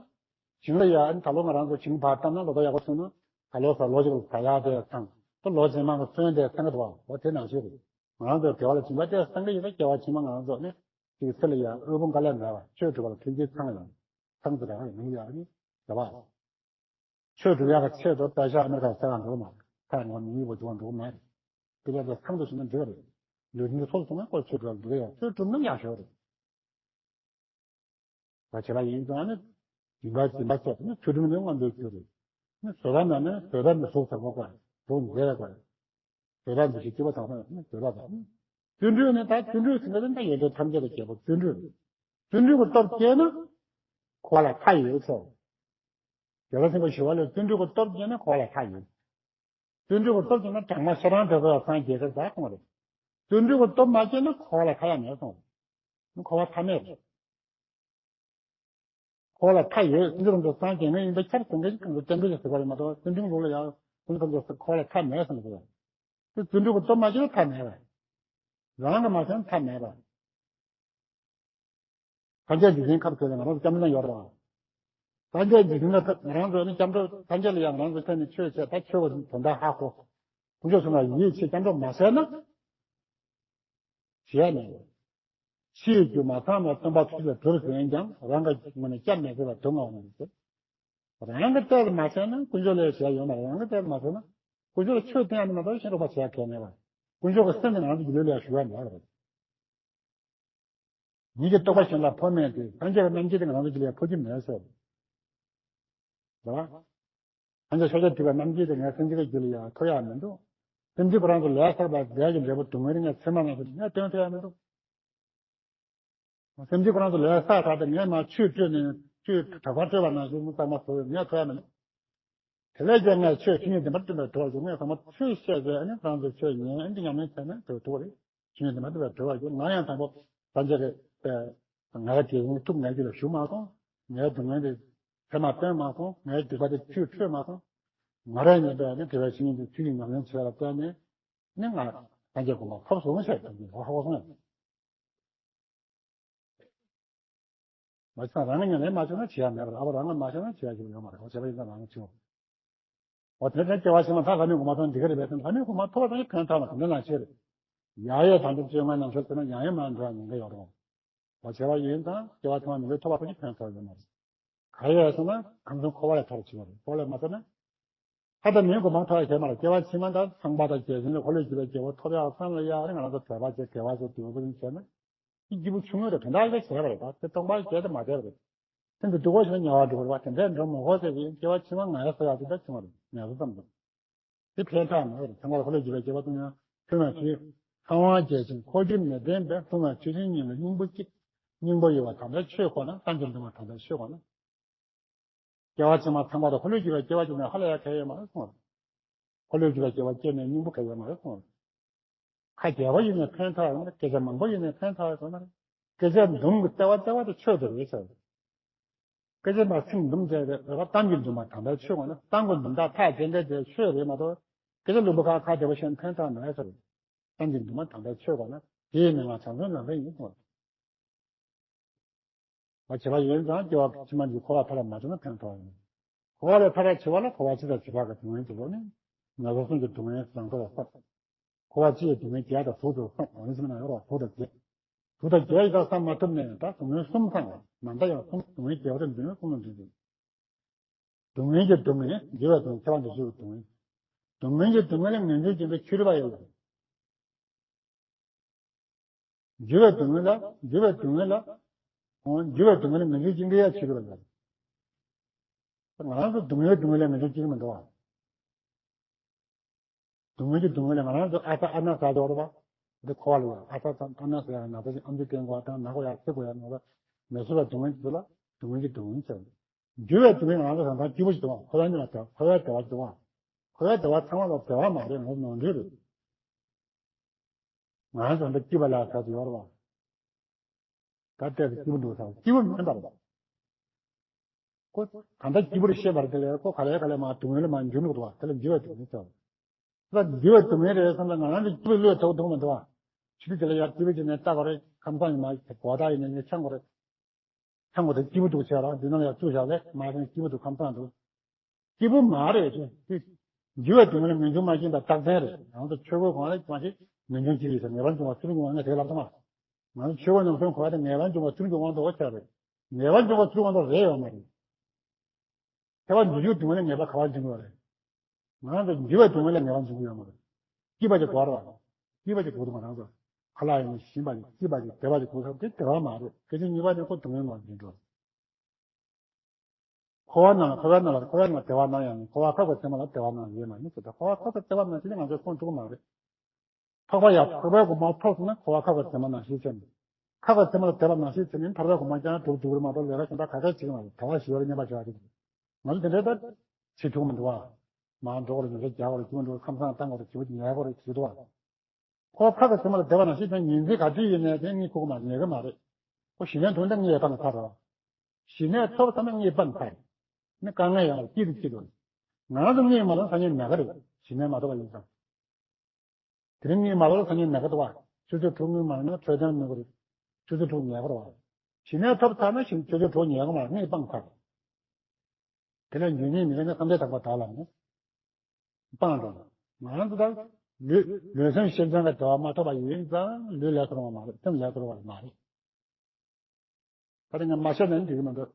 ཞིང་ལ་ཡང་ད་ལོ་ང་རང་ཚོ་ཞིང་བར་བཏབ་ན་ལོ་ཏོག་ཡག་པོ་སོང་ན། ད་ལོ་ས་ལོ་གཅིག་ལ་ཟ་ཡག་དེ་ཚང་། ད་ལོ་རྗེས་མ་གི་སོན་དེ་ཚང་གི་འདུག་བ། འོ་དེ་ནང་བཞིན་རེད། ང་རང་ཚོ་དགེ་བ་ལ་སྦྱིན་པ་ཏོག་ཙམ་བཏང་གི་ཡོད་ན་སྐྱེ་བ་ཕྱི་མ་ང་རང་ཚོ་ནི། ཅིག་ཚེ་ལ་ཡང་དབུལ་ཕོངས་དཀའ་ལས་མེད་པ་ཆོས་སྒྲུབ་པ་ལ་མཐུན་རྐྱེན་ཚང་ཡོང་། ཚང་དུ་རག་ཡོང་ཡག་ནི་དགེ་བ། ཆོས་སྒྲུབ་ཡག་གི་ཆེད་དུ་པད་ཤག་ཨ་མེ་རི་ཁ་ཟེར་བ་འགྲོ་མ་རེད། ཁ་ངོ་མི་ཡིན་པ་འགྲོ་མ་རེད། དེ་ལས་ཚང་དུ་ཞིག་ན་འགྲིག་རེད། ལུས་འདི་ཚོགས་སོང་ན་ཁོ་ཆོས་སྒྲུབ་འགྲོ་ཡག་ཆོས་སྒྲུབ་ན་ཡག་ཤོས་རེད། ད་བྱས་པ་ཡིན་ཙང་ནི། སྦྱིན་པ་སྦྱིན་པ་ཟེར་ནི་ཆོས་སྒྲུབ་ནི་དབང་འདོད་རྒྱུ་རེད། ནི་བཟོད་པ་མེད་ན་བཟོད་པ་ནི་གཟུགས་དང་པོ་དགོས། གཟུགས་མཛེས་པ་དགོས། བཟོད་པ་འདི་ཞིག་སྐྱེ་བ་དང་པོ་ནི་བཟོད་པ་དང་། བརྩོན་འགྲུས་ནི་ད་བརྩོན་འགྲུས་ཟེར་ན་ད་ཡོན་ཏན་ཐམས་ཅད་ལ་སྐྱེས་པ་བརྩོན་འགྲུས་རེད། བརྩོན་འགྲུས་ཀྱི་སྟོབས་སྐྱེས་ན། འཁོར་བ་ལ་མཐའ་ཡོད་ཚོ། རྒྱལ་བ་སེམས་དཔའ་ཞི་བ་ལྷས་བརྩོན་འགྲུས་ཀྱི་སྟོབས་སྐྱེས་ན་འཁོར་བ་ལ་མཐའ་ཡོད། བརྩོན་འགྲུས་ཀྱི་སྟོབས་ཀྱིས་ན་བྲག་དམར་ཤ་རང་འདྲ་བའི་སངས་རྒྱས་ཀྱི་བདག་ཁོང་རེད། བརྩོན་འགྲུས་ཀྱི་སྟོབས་མ་སྐྱེས་ན་འཁོར་བ་ལ་མཐའ་ཡང་མེད་གསུངས། འཁོར་བ་མཐའ་མེད་རེད། འཁོར་བ་མཐའ་ཡོད། སེམས་ཅན་རྣམས་སངས་རྒྱས་ངེས་ཡིན་པ་ཁྱབ་ཟེར་མཁན་གྱི་གང་གི་བསྟན་པའི་ཟེར་བ་རེད་མ་གཏོགས། བརྩོན་འགྲུས་ལུགས་ལ་ཡང་སེམས་ཅན་རྣམས་འཁོར་བ་ལ་མཐའ་མེད་ཟེར་ནས་ཟེར་བ། དེ་བརྩོན་འགྲུས་ཀྱི་སྟོབས་མ་སྐྱེས་ན་མཐའ་མེད་པ། རང་གིས་མ་བྱས་ན་མཐའ་མེད་པ། སངས་རྒྱས་འཇིག་རྟེན་ཁ་ཐུག་ལ་ང་རང་ཚོ་སྐྱབས་གནས་ཡོད་རེད་བ། སངས་རྒྱས་འཇིག་རྟེན་ལ་ང་རང་ཚོ་ནི་སྐྱབས་འགྲོ། སངས་རྒྱས་ལ་ཡང་ང་རང་ཚོ་ཕེབས་ནས་ཆོས་བྱས། ད་ཆོས་པ་དོན་དག་ཧ་གོ། དཀོན་མཆོག་གསུམ་ལ་ཡིད་ཆེས། སྐྱབས་འགྲོ་མ་བྱས་ན། བྱས་ནས། ཕྱིའི་རྒྱུ་མ་ཚང་བའི་སྟོན་པ་ཐུགས་ལ་གྲུབ་ཟིན་ཀྱང་རང་གི་ངོས་ནས་སྐྱབས་མེད་ཟེར་བ་སྡུག་བསྔལ་བ་མ་ཟད། རང་གི་ལྟས་ལ་མ་བྱས་ན་དཀོན་མཆོག་ལས་བྱས་ཡོད་མ་རེད། རང་གི་ལྟས་ལ་མ་བྱས་ན་དཀོན་མཆོག་ལ་ཆོས་བསྟན་ཡ་ནི་མ་གཏོགས་གཞན་རོགས་པ་བྱས་ཡ་གང་ཡང་མེད་པ། དཀོན་མཆོག་གི་སེམས་ནི་ང་ཚོ་གི་ལུས་ལ་ཞུགས་ཡ་མེད་པ་རེད། ཉིད་ཀྱི་རྟོགས་པ་གཞན་ལ་འཕོ་མེད་དེ། སངས་རྒྱས་ཀྱི་རྣམ་འགྱུར་དེ་ང་ཚོ་གི་ལུས་ལ་འཕོ་གི་མེད་ཟེར། རེད་བ། སངས་རྒྱས་ཤཱཀྱ་ཐུབ་པའི་རྣམ་འགྱུར་དེ་ངས་སེམས་ཅན་གྱི་རྒྱུད་ལ་ཡང་འཕོ་ཡ་མི་འདུག། སེམས་ཅན་ཁོ་རང་ཚོ་ལས་བསགས་པའི་ལས་ཀྱི་འབྲས་བུ་སྡུག་བསྔལ་ངས་ཚེར་མ་ནང་བཞིན་ངས་སྟོན་ཐུབ་ཡ་མི་འདུག། སེམས་ཅན་ཁོ་རང་ཚོ་ལས་བསགས་ཚར་ཏེ་ངས་མར་ཆུས་བཀྲུས་ནས་ཆུས་དྲེག་པ་བཀྲུས་པ་ནང་བཞིན་མི་གཙང་མ་བཟོ་བའི་ངས་ཐུབ་ཡ་མི་འདུག། དེ་ལས་ཀྱང་ངས་ཆོས་ཆོས་ཉིད་བདེན་པར་སྟོན་པའི་གྲོགས་ཀྱི་ངས་ཚང་མ་ཆོས་བཤད་བྱས་ཨ་ནི་ཁོ་རང་ཚོ་ཆོས་ཉན་ཨ་ནི་ཉམས་ལེན་བྱས་ན་དེ་ཐུབ་རེད། ཆོས་ཉིད་བདེན་པར་སྟོན་པའི་གྲོགས་ཀྱི་ང་ཡང་དང་པོ་སངས་རྒྱས་ཀྱི་ངའི་ཐུགས་ངའི་རྒྱུད་ལ་ཞུགས་མ་སོང་། ངའི་སྡུག་བསྔལ་དེ་ཚེར་མ་སྟོན་མ་སོང་། ངའི་སྡིག་པ་དེ་ཆུས་བཀྲུས་མ་སོང་། ང་རང་ཉིད་པས་ནི་དགེ་བའི་བཤེས་གཉེན་དེ་ཆོས་ཉིད་ཉམས་ལེན་བྱས་ལ་བརྟེན་ནས་ནི་ང་སངས་རྒྱས་གོ་འཕང་ཐོབ་སོང་ཟེར་དུས་ཧ་གོ་སོང་ཡ། མ་བྱས་ན་རང་གི་ཉམས་ལེན་མ་བྱས་ན་བྱེད་ཡ་མེད་པ་རེད། ཨ་ཕ་རང་གིས་མ་བྱས་ན་བྱེད་ཡ་ཞིག་ཡོད་མ་རེད། འོ་བྱས་པ་ཡིན་ཙང་རང་གིས་བྱེད། འོ་དེ་ནས་སྐྱེ་བ་ཕྱི་མ་ད་ལྷ་མིའི་གོ་འཕང་ཐོབ་ན་འགྲིག་གི་རེད་པས། ལྷ་མིའི་གོ་འཕང་ཐོབ་པ་དང་ཕན་ཐོགས་མ་དེ་འདྲ་ལ་ཆེ་རེད། ཡ་ཡས་དང་པོ་བཅོ་ལྔ་ནང་བཞིན་ཟེར་ན་ཡང་ཡང་མར་འགྲོ་བ་ཉེན་ཁ་ཡོད་རེད། འོ་བྱས་པ་ཡིན་ཙང་སྐྱེ་བ་ཐོག་མ་མི་འགྲོ་ཐོབ་པ་དང་ཕན་ཐོགས་ཡོད་མ་རེད། ག་རེ་ཡོད་ཟེར་ན་ཁམས་གསུམ་འཁོར་བ་ལས་ཐར་བྱེད་པ་རེད། འཁོར་བ་ལས་མ་ཐར་ན། ད་ལྟ་མིའི་གོ་འཕང་ཐོབ་ཡ་ཞིག་མ་རེད། སྐྱེ་བ་ཕྱི་མ་ད་ཚངས་པ་དང་བརྒྱ་བྱིན་ལ་འཁོར་ལོས་སྒྱུར་བའི་རྒྱལ་པོ་ཐོབ་ཡག་བསམ་བློ་ཡག་རེད། ང་རང་ཚོ་དད་པ་བྱེད་དགེ་བ་བྱེད་འདོད་པ་བྱས་ན། དེ་སྐྱིད་པོ་ཆུང་ངུ་རེད། དོན་དག་ལ་བྱས་པ་རེད། ད་དེ་སྟོང་པ་བྱས་ཏེ་མ་བསྡད་པ་རེད། སེམས་ཀྱི་སྡུག་པོ་ཞིག་ལ་ཉེ་བར་འགྲོ་བ་རེད་བ། དེ་འདྲའི་འགྲོ་མི་དགོས་ཟེར་གྱི་སྐྱེ་བ་ཕྱི་མ་ང་ཡ་ཟེར་ཡག་དེ་འདྲ་བྱུང་བ་རེད། ངལ་གསོ་ཙམ་རེད། དེ་ཕན་ཐོགས་མེད་པ་རེད། ཚངས་པ་འཁོར་ལོས་སྒྱུར་བའི་རྒྱལ་པོ་ཐོབ་ཡང་ཐོབ་ན་ཆོས་ཚངས་དབང་རྒྱས་ཤིང་འཁོར་སྒྱུར་མི་ལྡན་པས་ལྟུང་བའི་ཆོས་ཅན་ཉིད་ལ་སྙིང་པོ་གཅིག། སྙིང་པོ་ཡོད་པ་དམ་པའི་ཆོས་ཁོ་ན། གཏམ་གྱི་འདུན་མ་དམ་པའི་ཆོས་ཁོ་ན། སྐྱེ་བ་ཕྱི་མ་ཚངས་པ་དང་འཁོར་ལོས་སྒྱུར་བའི་སྐྱེ་བ་སྐྱེས་ནས་ཧ་ལས་ཡ་གང་ཡང་ཡོད་མ་རེད་གསུངས་པ་རེད། འཁོར་ལོས་སྒྱུར་བའི་སྐྱེ་བ་སྐྱེས་ནས་སྙིང་པོ་གང་ཡང་ཡོད་མ་རེད་གསུངས་པ་རེད། ཁ་རྒྱལ་པོ་ཡིན་ནའི་ཕན་ཐོགས་ཡོད་མ་རེད། སྐད་ཆ་མང་པོ་ཡིན་ནའི་ཕན་ཐོགས་ཡོད་མ་རེད། སྐད་ཆ་འདུམ་གྱི་ལྟེ་བ་ལྟེ་བ་དེ་ཆོས་དེ་རེད་ཟེར། སྐད་ཆ་མ་ཚིག་འདུམ་བྱས་ཏེ་རེད་བ། གཏམ་གྱི་འདུན་མ་དམ་པའི་ཆོས་ཁོ་ན། གཏམ་གྱི་འདུན་མ་ཐག་བཅད་འདྲ་དེ་ཆོས་རེད་མ་གཏོགས། སྐད་ཆ་ལུང་པ་ཁ་ཁ་བདེ་པོ་བཤད་ན་ཕན་ཐོགས་མེད་ཟེར། གཏམ་གྱི་འདུན་མ་དམ་པའི་ཆོས་ཁོ་ན། དེའི་མིང་ལ་བྱང་སེམས་ལམ་རིམ་ཡིན་གསུངས། བ་བྱེད་པ་ཡིན་ཙང་སྐྱེ་བ་ཕྱི་མ་འདི་འཁོར་བ་ཐར་ལ་མ་བྱུང་ན་ཕན་ཐོགས་ཡོད། འཁོར་བ་ལས་ཐར་བར་བྱེད་པ་ལ་འཁོར་བ་སྤྱི་དང་བྱེ་བྲག་གི་སྡུག་བསྔལ་གྱི་སྒོ་ནས་ངན་སོང་གསུམ་གྱི་སྡུག་བསྔལ་བཟང་པོ་ལ་བསམ། འཁོར་བ་སྤྱི་ཡི་སྡུག་བསྔལ་བརྒྱད་དང་དྲུག་ཏུ་བསམ། འོ་ནི་སེམས་ནང་ཡོད་རོགས་དྲུག་དང་བརྒྱད། དྲུག་དང་བརྒྱད་ཡི་དག་བསམ་མ་ཐུབ་ནས་ད་སྡུག་བསྔལ་གསུམ་ཚང་བ་ནམ་ཟླ་ཡང་གསུམ། སྡུག་བསྔལ་བརྒྱད་པ་དེ་འདུན་གསུམ་ལ་འདུས་ཏེ། སྡུག་བསྔལ་གྱི་སྡུག་བསྔལ་འགྱུར་བའི་སྡུག་བསྔལ། ཁྱད་པར་དུ་ཞུགས་པའི་སྡུག་བསྔལ། སྡུག་བསྔལ་གྱི་སྡུག་བསྔལ་ལ་ངེས་འབྱུང་སྦྱིན་པའི་ཕྱི་རོལ་པ་ཡོད་ལ། འགྱུར་བའི་སྡུག་བསྔལ་ལ། འགྱུར་བའི་སྡུག་བསྔལ་ལ། འོ། འགྱུར་བའི་སྡུག་བསྔལ་ལ་ངེས་འབྱུང་སྦྱིན་གྱི་ཡ་ཕྱི་རོལ་པ་ཡོད་ལ། ང་རང་ཚོ་སྡུག་བསྔལ་སྡུག་བསྔལ་ལ་ངེས་འབྱུང་སྦྱིན་གྱི་མི་འདུག་བ། སྡུག་བསྔལ་གྱི་སྡུག་བསྔལ་ལ་ང་རང་ཚོ་ཨ་ས་ཨ་ན་ཟ་འདོད་རེད་པ། འདི་འཁོར་བ་ལ་ཡ་ཨ་ས་ཨ་ན་ཟ་ཡ་ན་ཚ་ཅིག་ཨམ་ཅིག་སྐྱེ་དགོས་པ་དང་ན་གོ་ཡ་ཚེ་དགོས་ཡ་ན་བ་མེ་སོར་བ་སྡུག་བསྔལ་དེ་ཚོ་ལ་སྡུག་བསྔལ་གྱི་སྡུག་བསྔལ་ཟེར། འགྱུར་བའི་སྡུག་བསྔལ་ང་རང་ཚོ་རང་ཐང་སྐྱིད་པོ་ཞིག་འདུག་བ། འཁོར་བའི་ནང་ལ་འཁོར་བའི་བདེ་བ་འདུག་བ། འཁོར་བའི་བདེ་བ་ཚང་མ་ལ་བདེ་བ་མ་རེད། ང་ཚོ་ནོར་འཁྲུལ་རེད། ང་རང་ཚོ་འདི་སྐྱིད་པ་ལ་ཟ་དུ་ཡོད་རེད་བ། ད་ལྟའི་སྐྱིད་པོ་འདུག་ཟེར་སྐྱིད་པོ་མིན་པ་རེད་བ། ཁོ་གང་ལྟར་སྐྱིད་པོ་རེད་ཤེས་པ་རེད། དེ་ལས་ཁོ་ག་ལེ་ག་ལེ་མར་སྡུག་བསྔལ་ལ་མར་འགྱུར་འདུག་བ། དེ་ལ་འགྱུར་བའི་སྡུག་བསྔལ་ཟེར་བ། ད་འགྱུར་བའི་སྡུག་བསྔལ་རེད་བསམ་ན་ང་རང་ཚོ་སྐྱིད་པོ་བློས་ཐུབ་ཐུབ་མི་འདུག་བ། ཆུ་ཚོད་དེ་ལ་ཡར་སྐྱིད་པོ་བྱས་ནས་ལྟ་དགོས་རེད། ཁམས་སངས་ཡིན་མ་གོ་ད་ཡིན་ནས་ངས་ཆང་དགོས་རེད། ཆང་དགོས་དེ་སྐྱིད་པོ་འདུག་བྱས་ར་འདི་ནང་ལ་ཡར་བཅུག་བཞག་ལས་མ་ཤེས་སྐྱིད་པོ་འདུག་ཁམས་སངས་འདུག་སྐྱིད་པོ་མ་རེད་ཅེས། འགྱུར་བའི་སྡུག་བསྔལ་ངེས་འབྱུང་མ་སྐྱེས་པའི་རྟགས་མཚན་རེད། ང་ཚོ་ཆོས་གོས་གོན་ལ་མ་ཞིག་ངེས་འབྱུང་སྐྱེས་ཡོད་ཟེར། ངེས་པར་འབྱུང་བ་ཚུལ་འབྱུང་བ་ངས་དེ་ལབ་ཐུབ་མ། ང་ཚོ་ཆོས་གོས་ནང་གསོན་གོ་བ་དེ་ངེས་པར་འབྱུང་བ་ཚུལ་འབྱུང་དབང་དུ་བ་ཆགས་རེད། ངེས་པར་འབྱུང་བ་ཚུལ་དབང་དུ་རེད་ཡོད་མ་རེད། ཁྱད་པར་འགྱུར་བའི་སྡུག་བསྔལ་ངེས་པ་ག་བར་འབྱུང་གི་ཡོད་རེད། ང་རང་ཚོ་འགྱུར་བའི་སྡུག་བསྔལ་ལ་ངེས་པ་འབྱུང་གི་ཡོད་མ་རེད། སྐྱིད་པ་ཅིག་དགོས་རེད་བ། སྐྱིད་པ་ཅིག་དགོས་འདུག་ང་རང་ཚོ། ཁ་ལག་ཡིན་ན་ཞིམ་པ་ཅིག་སྐྱིད་པ་ཅིག་བདེ་བ་ཅིག་དགོས་ས་དེ་བདེ་བ་མ་རེད། སྐད་ཆ་གཉིས་པ་ནི་ཁོ་སྡུག་བསྔལ་ངོ་འཛིན་འགྲོ། འཁོར་བ་ནང་ལ་འཁོར་བའི་ནང་ལ་འཁོར་བའི་ནང་ལ་བདེ་བ་སྣང་ཡང་ནི་འཁོར་བ་ཁ་ཁ་ཚེར་མ་ལ་བདེ་བ་སྣང་ཡོད་མ་ཡིན་ཟེར་ད་འཁོར་བ་ཁ་ཁ་ཚེར་མ་ནང་བཞིན་ནི་ང་ཚོ་སོང་ཐུབ་ཀྱི་མ་རེད། འཕགས་པ་ཡང་འཕགས་པའི་གོ་འཕང་ཐོབ་སོང་ན་འཁོར་བ་ཁ་ཁ་ཚེར་མ་ནང་བཞིན་ཚེ་ནི་ཁ་ཁ་ཚེར་མ་ལ་བདེ་བ་ནང་བཞིན་ཚེ་ནི་ཐར་པའི་གོ་འཕང་ཀྱང་སྒྲུབ་ཐུབ་ཀྱི་རེད་མ་གཏོགས་ལས་ཀ་གཞན་དག་ག་གེ་བྱེད་ཀྱི་མ་རེད། བདེ་བ་ཞི་བར་བསྙེན་པ་བྱ་བ་རེད། ང་ཚོ་དེ་འདྲའི་ད་བྱེད་ཐུབ་ཀྱི་མི་འདུག་བ། མར་འགྲོ་དགོས་རེད། ཉོ་ཆ་རྒྱག་དགོས་རེད། སྐྱིད་པོ་འགྲོ་ཁམས་སངས་བཏང་དགོས་རེད། བྱེད་དགོས་ཉལ་དགོས་རེད། བྱེད་དགོས། ཁོ་ཁ་གི་ཚེ་མ་ལ་བསྡད་པ་ནང་བཞིན་དེ་ཉིན་མཚན་ག་དུས་ཡིན་ནའི་དེ་གཉིད་ཁུག་གི་མ་རེད། ཉལ་གི་མ་རེད། ཁོ་ཞི་གནས་དོན་དེ་གཉིད་སྤངས་ཚར་རོ། ཞི་གནས་ཐོབ་ཚར་ན་གཉིད་སྤངས་ཚར་རེད། ནི་དཀའ་ངལ་ཡང་སྐྱིད་དུ་སྐྱིད་འགྲོ། ང་རང་ཚོ་གཉིད་མ་ལོག་སང་ཉིན་ན་ག་རེད། ཞི་གནས་མ་ཐོབ་པ་ཡིན་ཙང་། དེ་རིང་གཉིད་མ་ལོག་སང་ཉིན་ན་ག་འདུག་བ། ཆུ་ཚོད་དྲུག་གཉིད་མ་ལོག་ན་འཕྲོད་བསྟེན་གནོད་གི་རེད། ཆུ་ཚོད་དྲུག་ཉལ་དགོས་རེད་བ། ཞི་གནས་ཐོབ་ཚར་ན་ཞིང་ཆུ་ཚོད་དྲུག་ཉལ་གི་མ་རེད། གཉིད་སྤངས་ཚར། དེ་ལས་འགྱུར་ཉིད་མི་རེད་ན་བསམ་གཏན་དག་པ་དག་ལ་ནི་སྤངས་འགྲོ། ང་རང་ཚོ་ད་ལུས་ལུས་སེམས་ཤིན་སྦྱངས་ཀྱི་བདེ་བ་མ་ཐོབ་པ་ཡིན་ཙང་ལུས་ལས་སུ་རུང་བ་མ་རེད། སེམས་ལས་སུ་རུང་བ་མ་རེད། ད་རེས་ང་མ་བཤད་ན་འགྲིག་གི་མི་འདུག་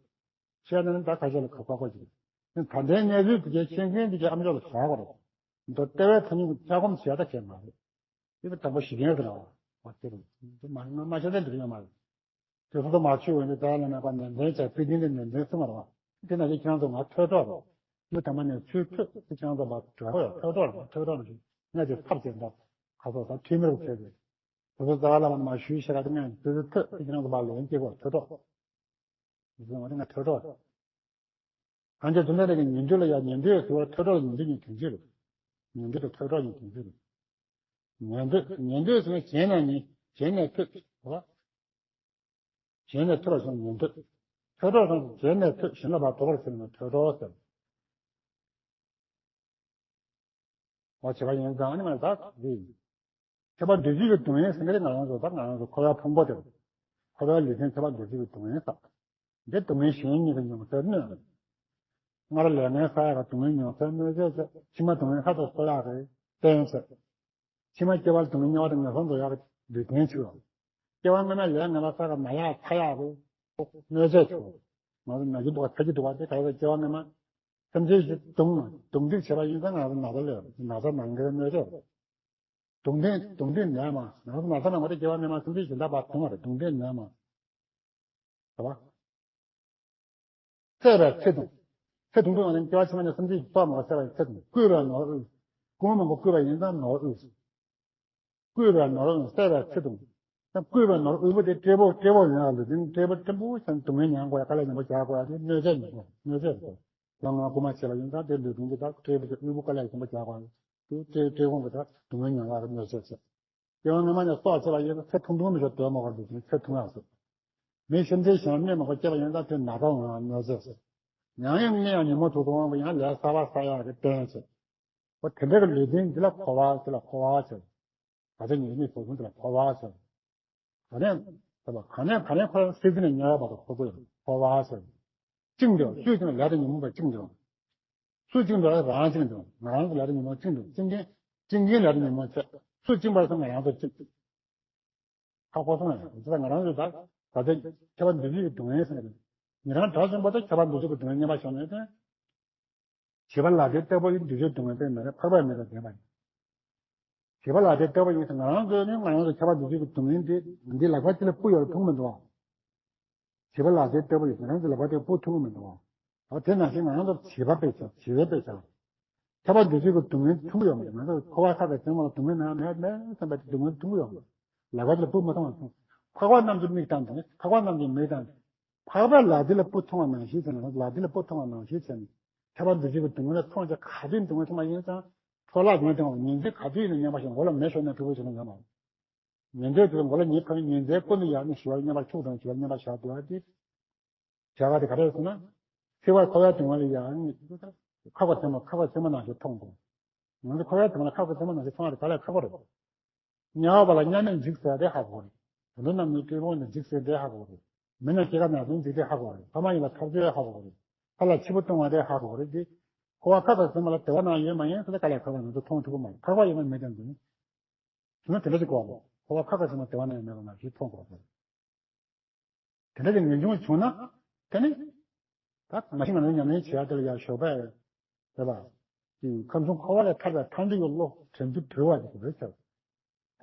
བཤད་ན་ད་ཁ་ཤས་ལ་ཁག་པོ་ཅིག་ད་ལྟའི་གནས་ཚུལ་འདི་གའི་ཤེས་མཁན་འདི་གའི་ཨ་མཆོག་ལ་ཞུ་དགོས་རེད། མདོ་ལྟེ་བའི་ཐ་སྙད་ཀྱི་ཁྱབ་ཁོངས་བྱས་ད་ཁྱད་མ་རེད། དེ་ལ་དང་པོ་ཞི་གནས་ཟེར་བ། འོ་དེ་རེད། མ་མ་བཤད་ན་འགྲིག་གི་མ་རེད། དེ་སོ་སོ་མ་ཆུད་འོན་ཏེ་ད་ལ་ན་པ་ནན་ཏན་བྱས་ཚུལ་ལྡན་དེ་ནན་ཏན་གསུང་བ་རེད་བ། དེ་ན་དེ་ཁྱེད་རང་ཚོ་ང་ཐོས་གྲོགས་རེད། མི་དང་པོ་ནས་ཚུལ་ཐོས་དེ་ཁྱེད་རང་ཚོ་མ་གྲོགས་ཡོད་ཐོས་གྲོགས་རེད། ཐོས་གྲོགས་ནས་ང་ཚོ་ཐབས་ཅན་འདྲ་ཁ་སོ་ད་ཐུན་མོང་བྱས་ཏེ། དེ་ཚོ་རྩ་བ་ལ་མ་ཞུས་ཤེས་ར་དེ་ངས་དེ་ཚོ་ཐོས་དེ་ཁྱེད་རང་ཚོ་མ་ལོན་སྐྱེ་གོ་ཐོས་གྲོགས། དེ་ཚོ་ང་དེ་ང་ཐོས་གྲོགས། གང་ཅི་དུ་ན་རེ་གི་ཉན་ཐོས་ལ་ཡང་ཉན་ཐོས་ཟེར་བ་ཐོས་གྲོགས་ཉན་ཐོས་གཉིས་དོན་གཅིག་རེད། ཉན་ཐོས་དང་ཐོས་གྲོགས་གཉིས་དོན་གཅིག་རེད། ཉན་ཐོས་ཉན་ཐོས་ཟེར་ན་གཞན་ན་ཉན་གཞན་ནས་ཐོས་རེད་བ། གཞན་ནས་ཐོས་ཟེར་ན་ཉན་ཐོས། ཐོས་གྲོགས་ཟེར་ན་གཞན་ནས་ཐོས་གཞན་ལ་མ་ཐོས་པར་ཟེར་ན་ཐོས་གྲོགས་ཟེར། འོ་བྱས་པ་ཡིན་ཙང་ཨ་ནི་མ་ད་དེ་ཡིན། ཁྱད་པར་འདུ་བྱེད་ཀྱི་སྡུག་བསྔལ་ཟེར་མཁན་དེ་ང་རང་ཚོ་ད་ང་རང་ཚོ་འཁོར་བའི་ཕུང་པོ་དེ་རེད། འཁོར་བའི་ལུས་རྟེན་ཁྱད་པར་འདུ་བྱེད་ཀྱི་སྡུག་བསྔལ་ཟེར། འདི་སྡུག་བསྔལ་གཞན་གཉིས་ཀྱི་མྱོང་ཚོར་གནོད་རེད། སྔར་ལས་ངན་བསགས་ཡག་གི་སྡུག་བསྔལ་མྱོང་ཚོར་གནོད་བྱེད་ཚེ། ཕྱི་མ་སྡུག་བསྔལ་ལྷ་དང་ཕྱོགས་ཡག་གི་རྟེན་བྱེད། ཕྱི་མ་སྐྱེ་བ་སྡུག་བསྔལ་དམྱལ་བ་དང་ངན་སོང་དུ་ཡག་གི་ལུས་རྟེན་བྱེད། སྐྱེ་བ་སྔ་མ་ལས་ངན་པ་བསགས་ཀྱི་ན་ཡག་ཚ་ཡག་གི་གནོད་བྱེད་བྱེད། ང་ཚོ་ན་གི་འདུག་པ་ཚ་གི་འདུག་པ་དེ་ག་ཚོད་སྐྱེ་བ་སྔ་མ་སེམས་ཅན་ཞིག་གདུང་གདུང་འདེགས་བྱས་པ་ཡིན་ཙང་ང་ཚོ་ན་ཚ་ལས་ན་ཚ་ནང་གི་གནོད་བྱེད། གདུང་འདེགས་གདུང་འདེགས་ནད་མ། ང་ཚོ་ན་ཚ་ནང་མ་དེ་སྐྱེ་བ་སྔ་མ་སེམས་ཅན་གཞན་དག་པ་གདུང་བ་རེད། གདུང་འདེགས་ནད་མ། རེད་བ། བསད་པའི་ཚེ་ཐུང་། ཚེ་ཐུང་ཐུང་ཡང་ན་སྐྱེ་བ་ཕྱི་མ་ནས་སེམས་ཅན་གྱི་ཕ་མ་བསད་པའི་ཚེ་ཐུང་། བརྐུས་པའི་ནོར་དབུལ། སྐུ་ངོ་མང་པོ་བརྐུས་པ་ཡིན་ཙང་ནོར་དབུལ། བརྐུས་པའི་ནོར་དབུལ་བསད་པའི་ཚེ་ཐུང་། ད་བརྐུས་པའི་ནོར་དབུལ་པོ་དེ་སྤྲེལ་པོ་སྤྲེལ་པོ་ཡོང་ཡག་ལུས་རྟེན་སྤྲེལ་པོ་སྤྲེལ་པོ་བྱས་ནས་སྡུག་བསྔལ་མྱང་དགོས་ཡག་དཀའ་ལས་མང་པོ་རྒྱག་དགོས་ཡག་དེ་གནོད་འཚེ་མི་དགོས་གནོད་འཚེ་མི་དགོས། ལོ་ལྔ་རྐུན་མ་བྱས་པ་ཡིན་ཙང་དེ་ལུས་རྟེན་གྱི་ད་སྤྲེལ་པོ་དེ་དབུལ་པོ་དཀའ་ལས་ཆེན་པོ་རྒྱག་དགོས་ཡག་དེ་སྤྲེལ་སྤྲེལ་ཁོང་གི་ད་སྡུག་བསྔལ་མྱང་ཡག་གནོད་འཚེ་བྱས། སྐྱེ་བ་སྔ་མ་ནས་སྲོག་བཅད་པ་ཡིན་ན་ཚེ་ཐུང་ཐུང་མི་ཆོག་སྡོད་མ་དགོས་འདུག་ཚེ་ཐུང་ཡག་སོ། མི་སེམས་ཅན་གཞན་གནོད་མ་དགོས་སྐྱེ་བ་ཡིན་ན་དེ་ན་ཚ་འོང་ཡག་གནོད་འཚེ་སོ། ཡང་ཡང་གནས་ཡག་ཉོན་མོངས་དུག་དང་དབང་པོ་ཡང་ལས་གསར་པ་བསགས་ཡག་གི་རྟེན་ཆེ། འོ་དེ་འདྲ་གི་ལུས་རྟེན་འདི་ལ་འཁོར་བ་ཟེར་ལ་འཁོར་བ་ཟེར། ད་ལྟ་ཉིད་ནས་བཟོ་བཟུང་འདི་ལ་འཁོར་བ་ཟེར། ག་ནས་ཟེར་བ་ག་ནས་ག་ནས་འཁོར་བ་སྲིད་རྩེ་ནས་དམྱལ་བ་བར་དུ་འཁོར་དགོས་ཡོད་འཁོར་བ་ཟེར། བཅིངས་འགྲོ་སུས་བཅིངས་ལས་དང་ཉོན་མོངས་པས་བཅིངས་འགྲོ། སུ་བཅིངས་འགྲོ་རང་བཅིངས་འགྲོ་ང་རང་གི་ལས་དང་ཉོན་མོངས་བཅིངས་འགྲོ་བཅིངས་མཁན་བཅིངས་མཁན་ལས་དང་ཉོན་མོངས་ཆེ། སུ་བཅིངས་པར་སོང་ང་རང་ཚོ་བཅིངས། ཧ་གོ་སོང་ངས་ང་རང་ཚོ་ད་ད་ལྟ་ཁྱད་པར་འདུ་བྱེད་ཀྱི་སྡུག་བསྔལ་ཟེར་ནས་ཉན་རང་གྲགས་ཆེན་པོ་ད་ཁྱད་པར་འདུ་བྱེད་ཀྱི་སྡུག་བསྔལ་རྙེད་པ་བྱུང་ནས་ད། བྱིས་པ་ལག་མཐིལ་ལྟ་བུ་ཡིན་འདུ་བྱེད་སྡུག་བསྔལ་དཔེ་མེད་ན་འཕགས་པའི་མི་དང་ལྡན་པ་ཡིན། བྱིས་པ་ལག་མཐིལ་ལྟ་བུ་ཡིན་ཟེར་ང་རང་ཚོའི་ནི་ང་རང་ཚོ་ཁྱད་པར་འདུ་བྱེད་ཀྱི་སྡུག་བསྔལ་འདི་འདི་ལག་པ་དེ་ལ་སྤུ་ཡོད་ལ་ཐུག་མི་འདུག་ཨ། བྱིས་པ་ལག་མཐིལ་ལྟ་བུ་ཡིན་ཟེར་ང་རང་ཚོ་ལག་པ་དེ་སྤུ་ཐུག་མི་འདུག་ཨ། འོ་དེ་ནང་བཞིན་ང་རང་ཚོ་བྱིས་པ་དཔེ་བྱ་བྱིས་པའི་དཔེ་བྱ། ཁྱད་པར་འདུ་བྱེད་ཀྱི་སྡུག་བསྔལ་ཐུག་གི་ཡོད་མ་རེད། ང་ཚོ་འཁོར་བ་ཁ་ཁ་ཟེར་མ་ལ་སྡུག་བསྔལ་ན་མེད་མེད་བསམ་པའི་སྡུག་བསྔལ་ཐུག་གི་ཡོད་མ་རེད། ལག་པ་དེ་ལ་སྤུ་མ་མཐོང་བ་མཐོང་། འཕགས་པ་རྣམས་ཀྱི་མིག་དང་འཕགས་པ་རྣམས་ཀྱི་མིག་དང་། འཕགས་པའི་ལག་མཐིལ་ལ་སྤུ་མཐོང་བ་ནང་བཞིན་བྱས་ནས་ལག་མཐིལ་ལ་སྤུ་མཐོང་བ་ནང་བཞིན་བྱས་ནས་ཁྱད་པར་འདུ་བྱེད་ཀྱི་སྡུག་བསྔལ་ལ་མཐོང་བྱས་ག་དུས་སྡུག་བསྔལ་མཐོང་བ་ཡིན་ཙང་འཕྲོ་བརླག་ངན་དང་ཉིན་མཚན་ག་དུས་ཡིན་ན་མཉམ་པ་ཞིག་མགོ་ལ་མེ་ཤོར་ནས་ཕྲུ་གུ་བྱེད་ན་ཡོད་མ་རེད། ཉིན་མཚན་དུས་མགོ་ལ་མེ་ཕབ་ཉིན་མཚན་སྐུ་མི་ཡག་ནས་ཞི་བར་མཉམ་པར་འཁྱུག་དང་ཞི་བར་མཉམ་པར་བཞག་འདུག་ཨ་དེ། བྱ་བ་དེ་ག་རེ་ཟེར་ན། འཆི་བར་འཁོར་བའི་སྡུག་བསྔལ་ལ་ཡང་ཁ་ཁ་ཚེར་མ་ཁ་ཁ་ཚེར་མ་ནང་བཞིན་མཐོང་དགོས། ང་ཚོ་འཁོར་བའི་སྡུག་བསྔལ་ཁ་ཁ་ཚེར་མ་ནང་བཞིན་མཐོང་བ་དེ་ག་ལས་ཁག་པོ་རེད། དམྱལ་བ་ལ་དམྱལ་མེར་འཇིགས་ཟེར་དེ་ཧ་གོ་རེད། དོན་དུ་རྣམ་སྨིན་སྤྲུལ་སྐུ་ནས་འཇིགས་ཟེར་དེ་ཧ་གོ་རེད། མི་ནས་སྐྱེ་རྒ་ན་འཆིའི་འཇིགས་དེ་ཧ་གོ་རེད། ཕ་མ་ཡིན་ལ་ཐབས་ཚུལ་ཧ་གོ་རེད། ཕ་ལ་འཆི་འཕོ་ལྟུང་བ་དེ་ཧ་གོ་རེད་དེ། འཁོར་བ་ཁ་ཁ་ཚེར་མ་ལ་བདེ་བ་ནང་ཡོད་མ་ཡིན་ཟེར་དེ་དཀའ་ལས་ཁག་པ་ང་ཚོ་མཐོང་ཐུབ་ཀྱི་མ་རེད། ཁག་པ་ཡོད་མ་མེད་ཀྱང་འདུག་ནི། བྱུང་ན་དེ་འདྲ་ཞིག་གོ་བ་མོ། འཁོར་བ་ཁ་ཁ་ཚེར་མ་བདེ་བ་ནང་ཡོད་མེད་པ་ནང་བཞིན་མཐོང་དགོས་པ་རེད། དེ་འདྲ་ཞིག་ངེས་འབྱུང་བྱུང་ན། དེ་ནི། ད་མ་གཞི་ང་ཚོ་ཉམས་ལེན་བྱེད་ཡ་དེ་ལ་ཡ་ཞོགས་པ། རེད་པ། དེ་ཁམས་གསུམ་འཁོར་བ་ལས་ཐར་པའི་ཐར་འདོད་ཀྱི་བློ་དྲན་རྒྱུ་དུལ་བ་ཞིག་དགོས་རེད་ཟེར།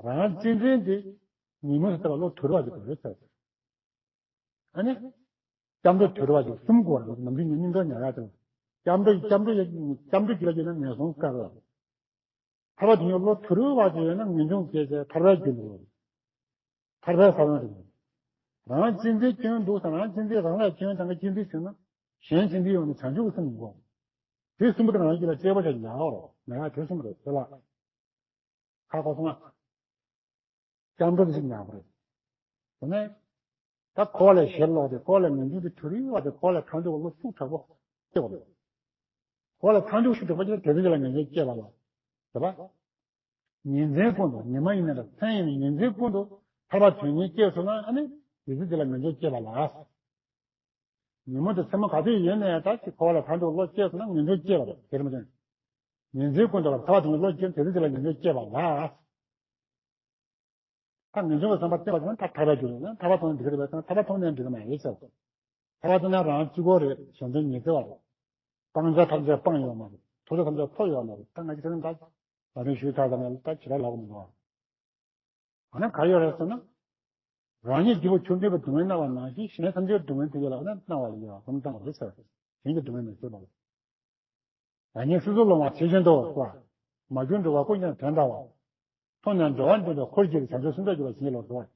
རང་གཅེས་འཛིན་དེ་ཉིན་མོ་ཟེར་བ་བློ་དུལ་བ་ཞིག་དགོས་རེད་ཟེར། ཨ་ནི། སྐྱབས་འགྲོ་དུལ་བ་ཞིག་གསུམ་དགོས་རེད། ནམ་རྒྱུན་ཉིན་སྙིང་གར་ཉར་ཡ་དེ། སྐྱབས་འགྲོ་སྐྱབས་འགྲོ་སྐྱབས་འགྲོ་རྒྱུད་ལ་བསྐྱེད་ན་ངན་སོང་དཀར་བ། ཐར་པ་དེ་ཉིད་བློ་ཐུར་བ་ཞིག་ཡོད་ན་ངེས་འབྱུང་སྐྱེས་ཏེ་ཐར་པའི་རྒྱུ་འགྲོ། ཐར་པའི་ས་བོན་རེད། རང་གཅེས་འཛིན་སྐྱོན་འདུག་ཟེར་རང་གཅེས་འཛིན་རང་ལ་སྐྱོན་དང་གཅེས་འཛིན་བྱུང་ན། གཞན་གཅེས་འཛིན་ཡོང་ནས་བྱང་ཆུབ་ཀྱི་སེམས་འགོག་དེ་གསུམ་པོ་དེ་རང་རྒྱུད་ལ་གཅེས་པོ་བྱ་ཉག་རོ་ང་ཡ་དེ་གསུམ་རེད་ཟེར་ལ། ཁ་ཁོ་སོང་ང་། སྐྱབས་འགྲོ་དེ་ཞིག་ཉར་བ་རེད། དེ་ནས་ད་འཁོར་བ་ལས་ཞི་ལོག་སྟེ་འཁོར་བ་ལས་ངེས་འབྱུང་དེ་བྲལ་བའི་བར་དུ་འཁོར་བ་ལས་ཐར་འདོད་ཀྱི་བློ་ཤུགས་དྲག་པོ་སྐྱེ་བ་རེད། འཁོར་བ་ལས་ཐར་འདོད་ཤུགས་དྲག་པོ་སྐྱེ་ན་དེ་ཚེ་དེ་ལ་ངེས་འབྱུང་སྐྱེས་པ་ལ། རེད་པ། ཉིན་མཚན་ཀུན་ཏུ། ཉི་མ་ཡིན་ན་རེད། མཚན་ཡིན་ན། ཉིན་མཚན་ཀུན་ཏུ་ཐར་པ་དོན་གཉེར་སྐྱེས་སོང་ན། ཨ་ནི་དེ་ཚེ་དེ་ལ་ངེས་འབྱུང་སྐྱེས་པ་ལ། ཉིན་མོ་དང་མཚན་མོ་ག་དུས་ཡིན་ནའི་ད་ཅིག་འཁོར་བ་ལ་ཐར་འདོད་བློ་སྐྱེས་སོང་ན་ངེས་འབྱུང་སྐྱེས་པ་རེད། དེ་རེད་མ་གཏོགས། ཉིན་མཚན་ཀུན་ཏུ་ལ་ཐར་པ་དོན་གཉེར་བློ་སྐྱེས། དེ་ཚེ་དེ་ལ་ངེས་འབྱུང་སྐྱེས་པ་ལ། ད་ངེས་འབྱུང་གི་བསམ་པ་བརྟན་པ་བྱུང་ན་ད་ཐར་པའི་རྒྱུ་རེད། ན་ཐར་པ་ཐོབ་ན་འགྲིག་གི་རེད་པས་ན། ཐར་པ་ཐོབ་ན་འགྲིག་གི་མ་རེད་ཟེར། ཐར་པ་ཐོབ་ན་རང་གཅིག་པོ་རེད། གཞན་དོན་ཉི་ཚེ་བ་རེད། སྤང་བྱ་ཐམས་ཅད་སྤངས་ཡོད་མ་རེད། ཐོབ་བྱ་ཐམས་ཅད་ཐོབ་ཡོད་མ་རེད། ད་ང་ཚོ་དེ་རིང་ད་ལ་རིང་ཞུས་ཚར་ཙམ་ནས་ད་ཇི་ལྟར་ལབ་དགོས་མི་འདུག་ཨ་ནི་ག་ཡོད་རེད་ཟེར་ན། རང་ཉིད་སྐྱེས་བུ་ཆོས་འདུལ་བའི་སྡུག་བསྔལ་སྣང་བ་ནང་བཞིན་གཞན་ཐམས་ཅད་སྡུག་བསྔལ་དེ་ཡོད་ལ་ཨ་ནི་སྣང་བ་ལ་ཡོད་པ་ཙམ་ཙམ་རེད་ཟེར། གཞན་གྱི་སྡུག་བསྔལ་མི་བཟོད་པ་ལ། རང་ཉིད་སོ་སོར་ལོང་བ་ཇི་བཞིན་དུ་ཟེར་བ། མ་གྱུར་འགྲོ་བ་ཀུན་ཀྱང་དོན་དམ་པར། མཐོང་ནས་འགྲོ་བ་འདྲེན་པའི་འཁོར་གྱིས་བྱང་ཆུབ་སེམས་དང་བཅས་པ་ཞིང་ལ་འགྲོ་བ།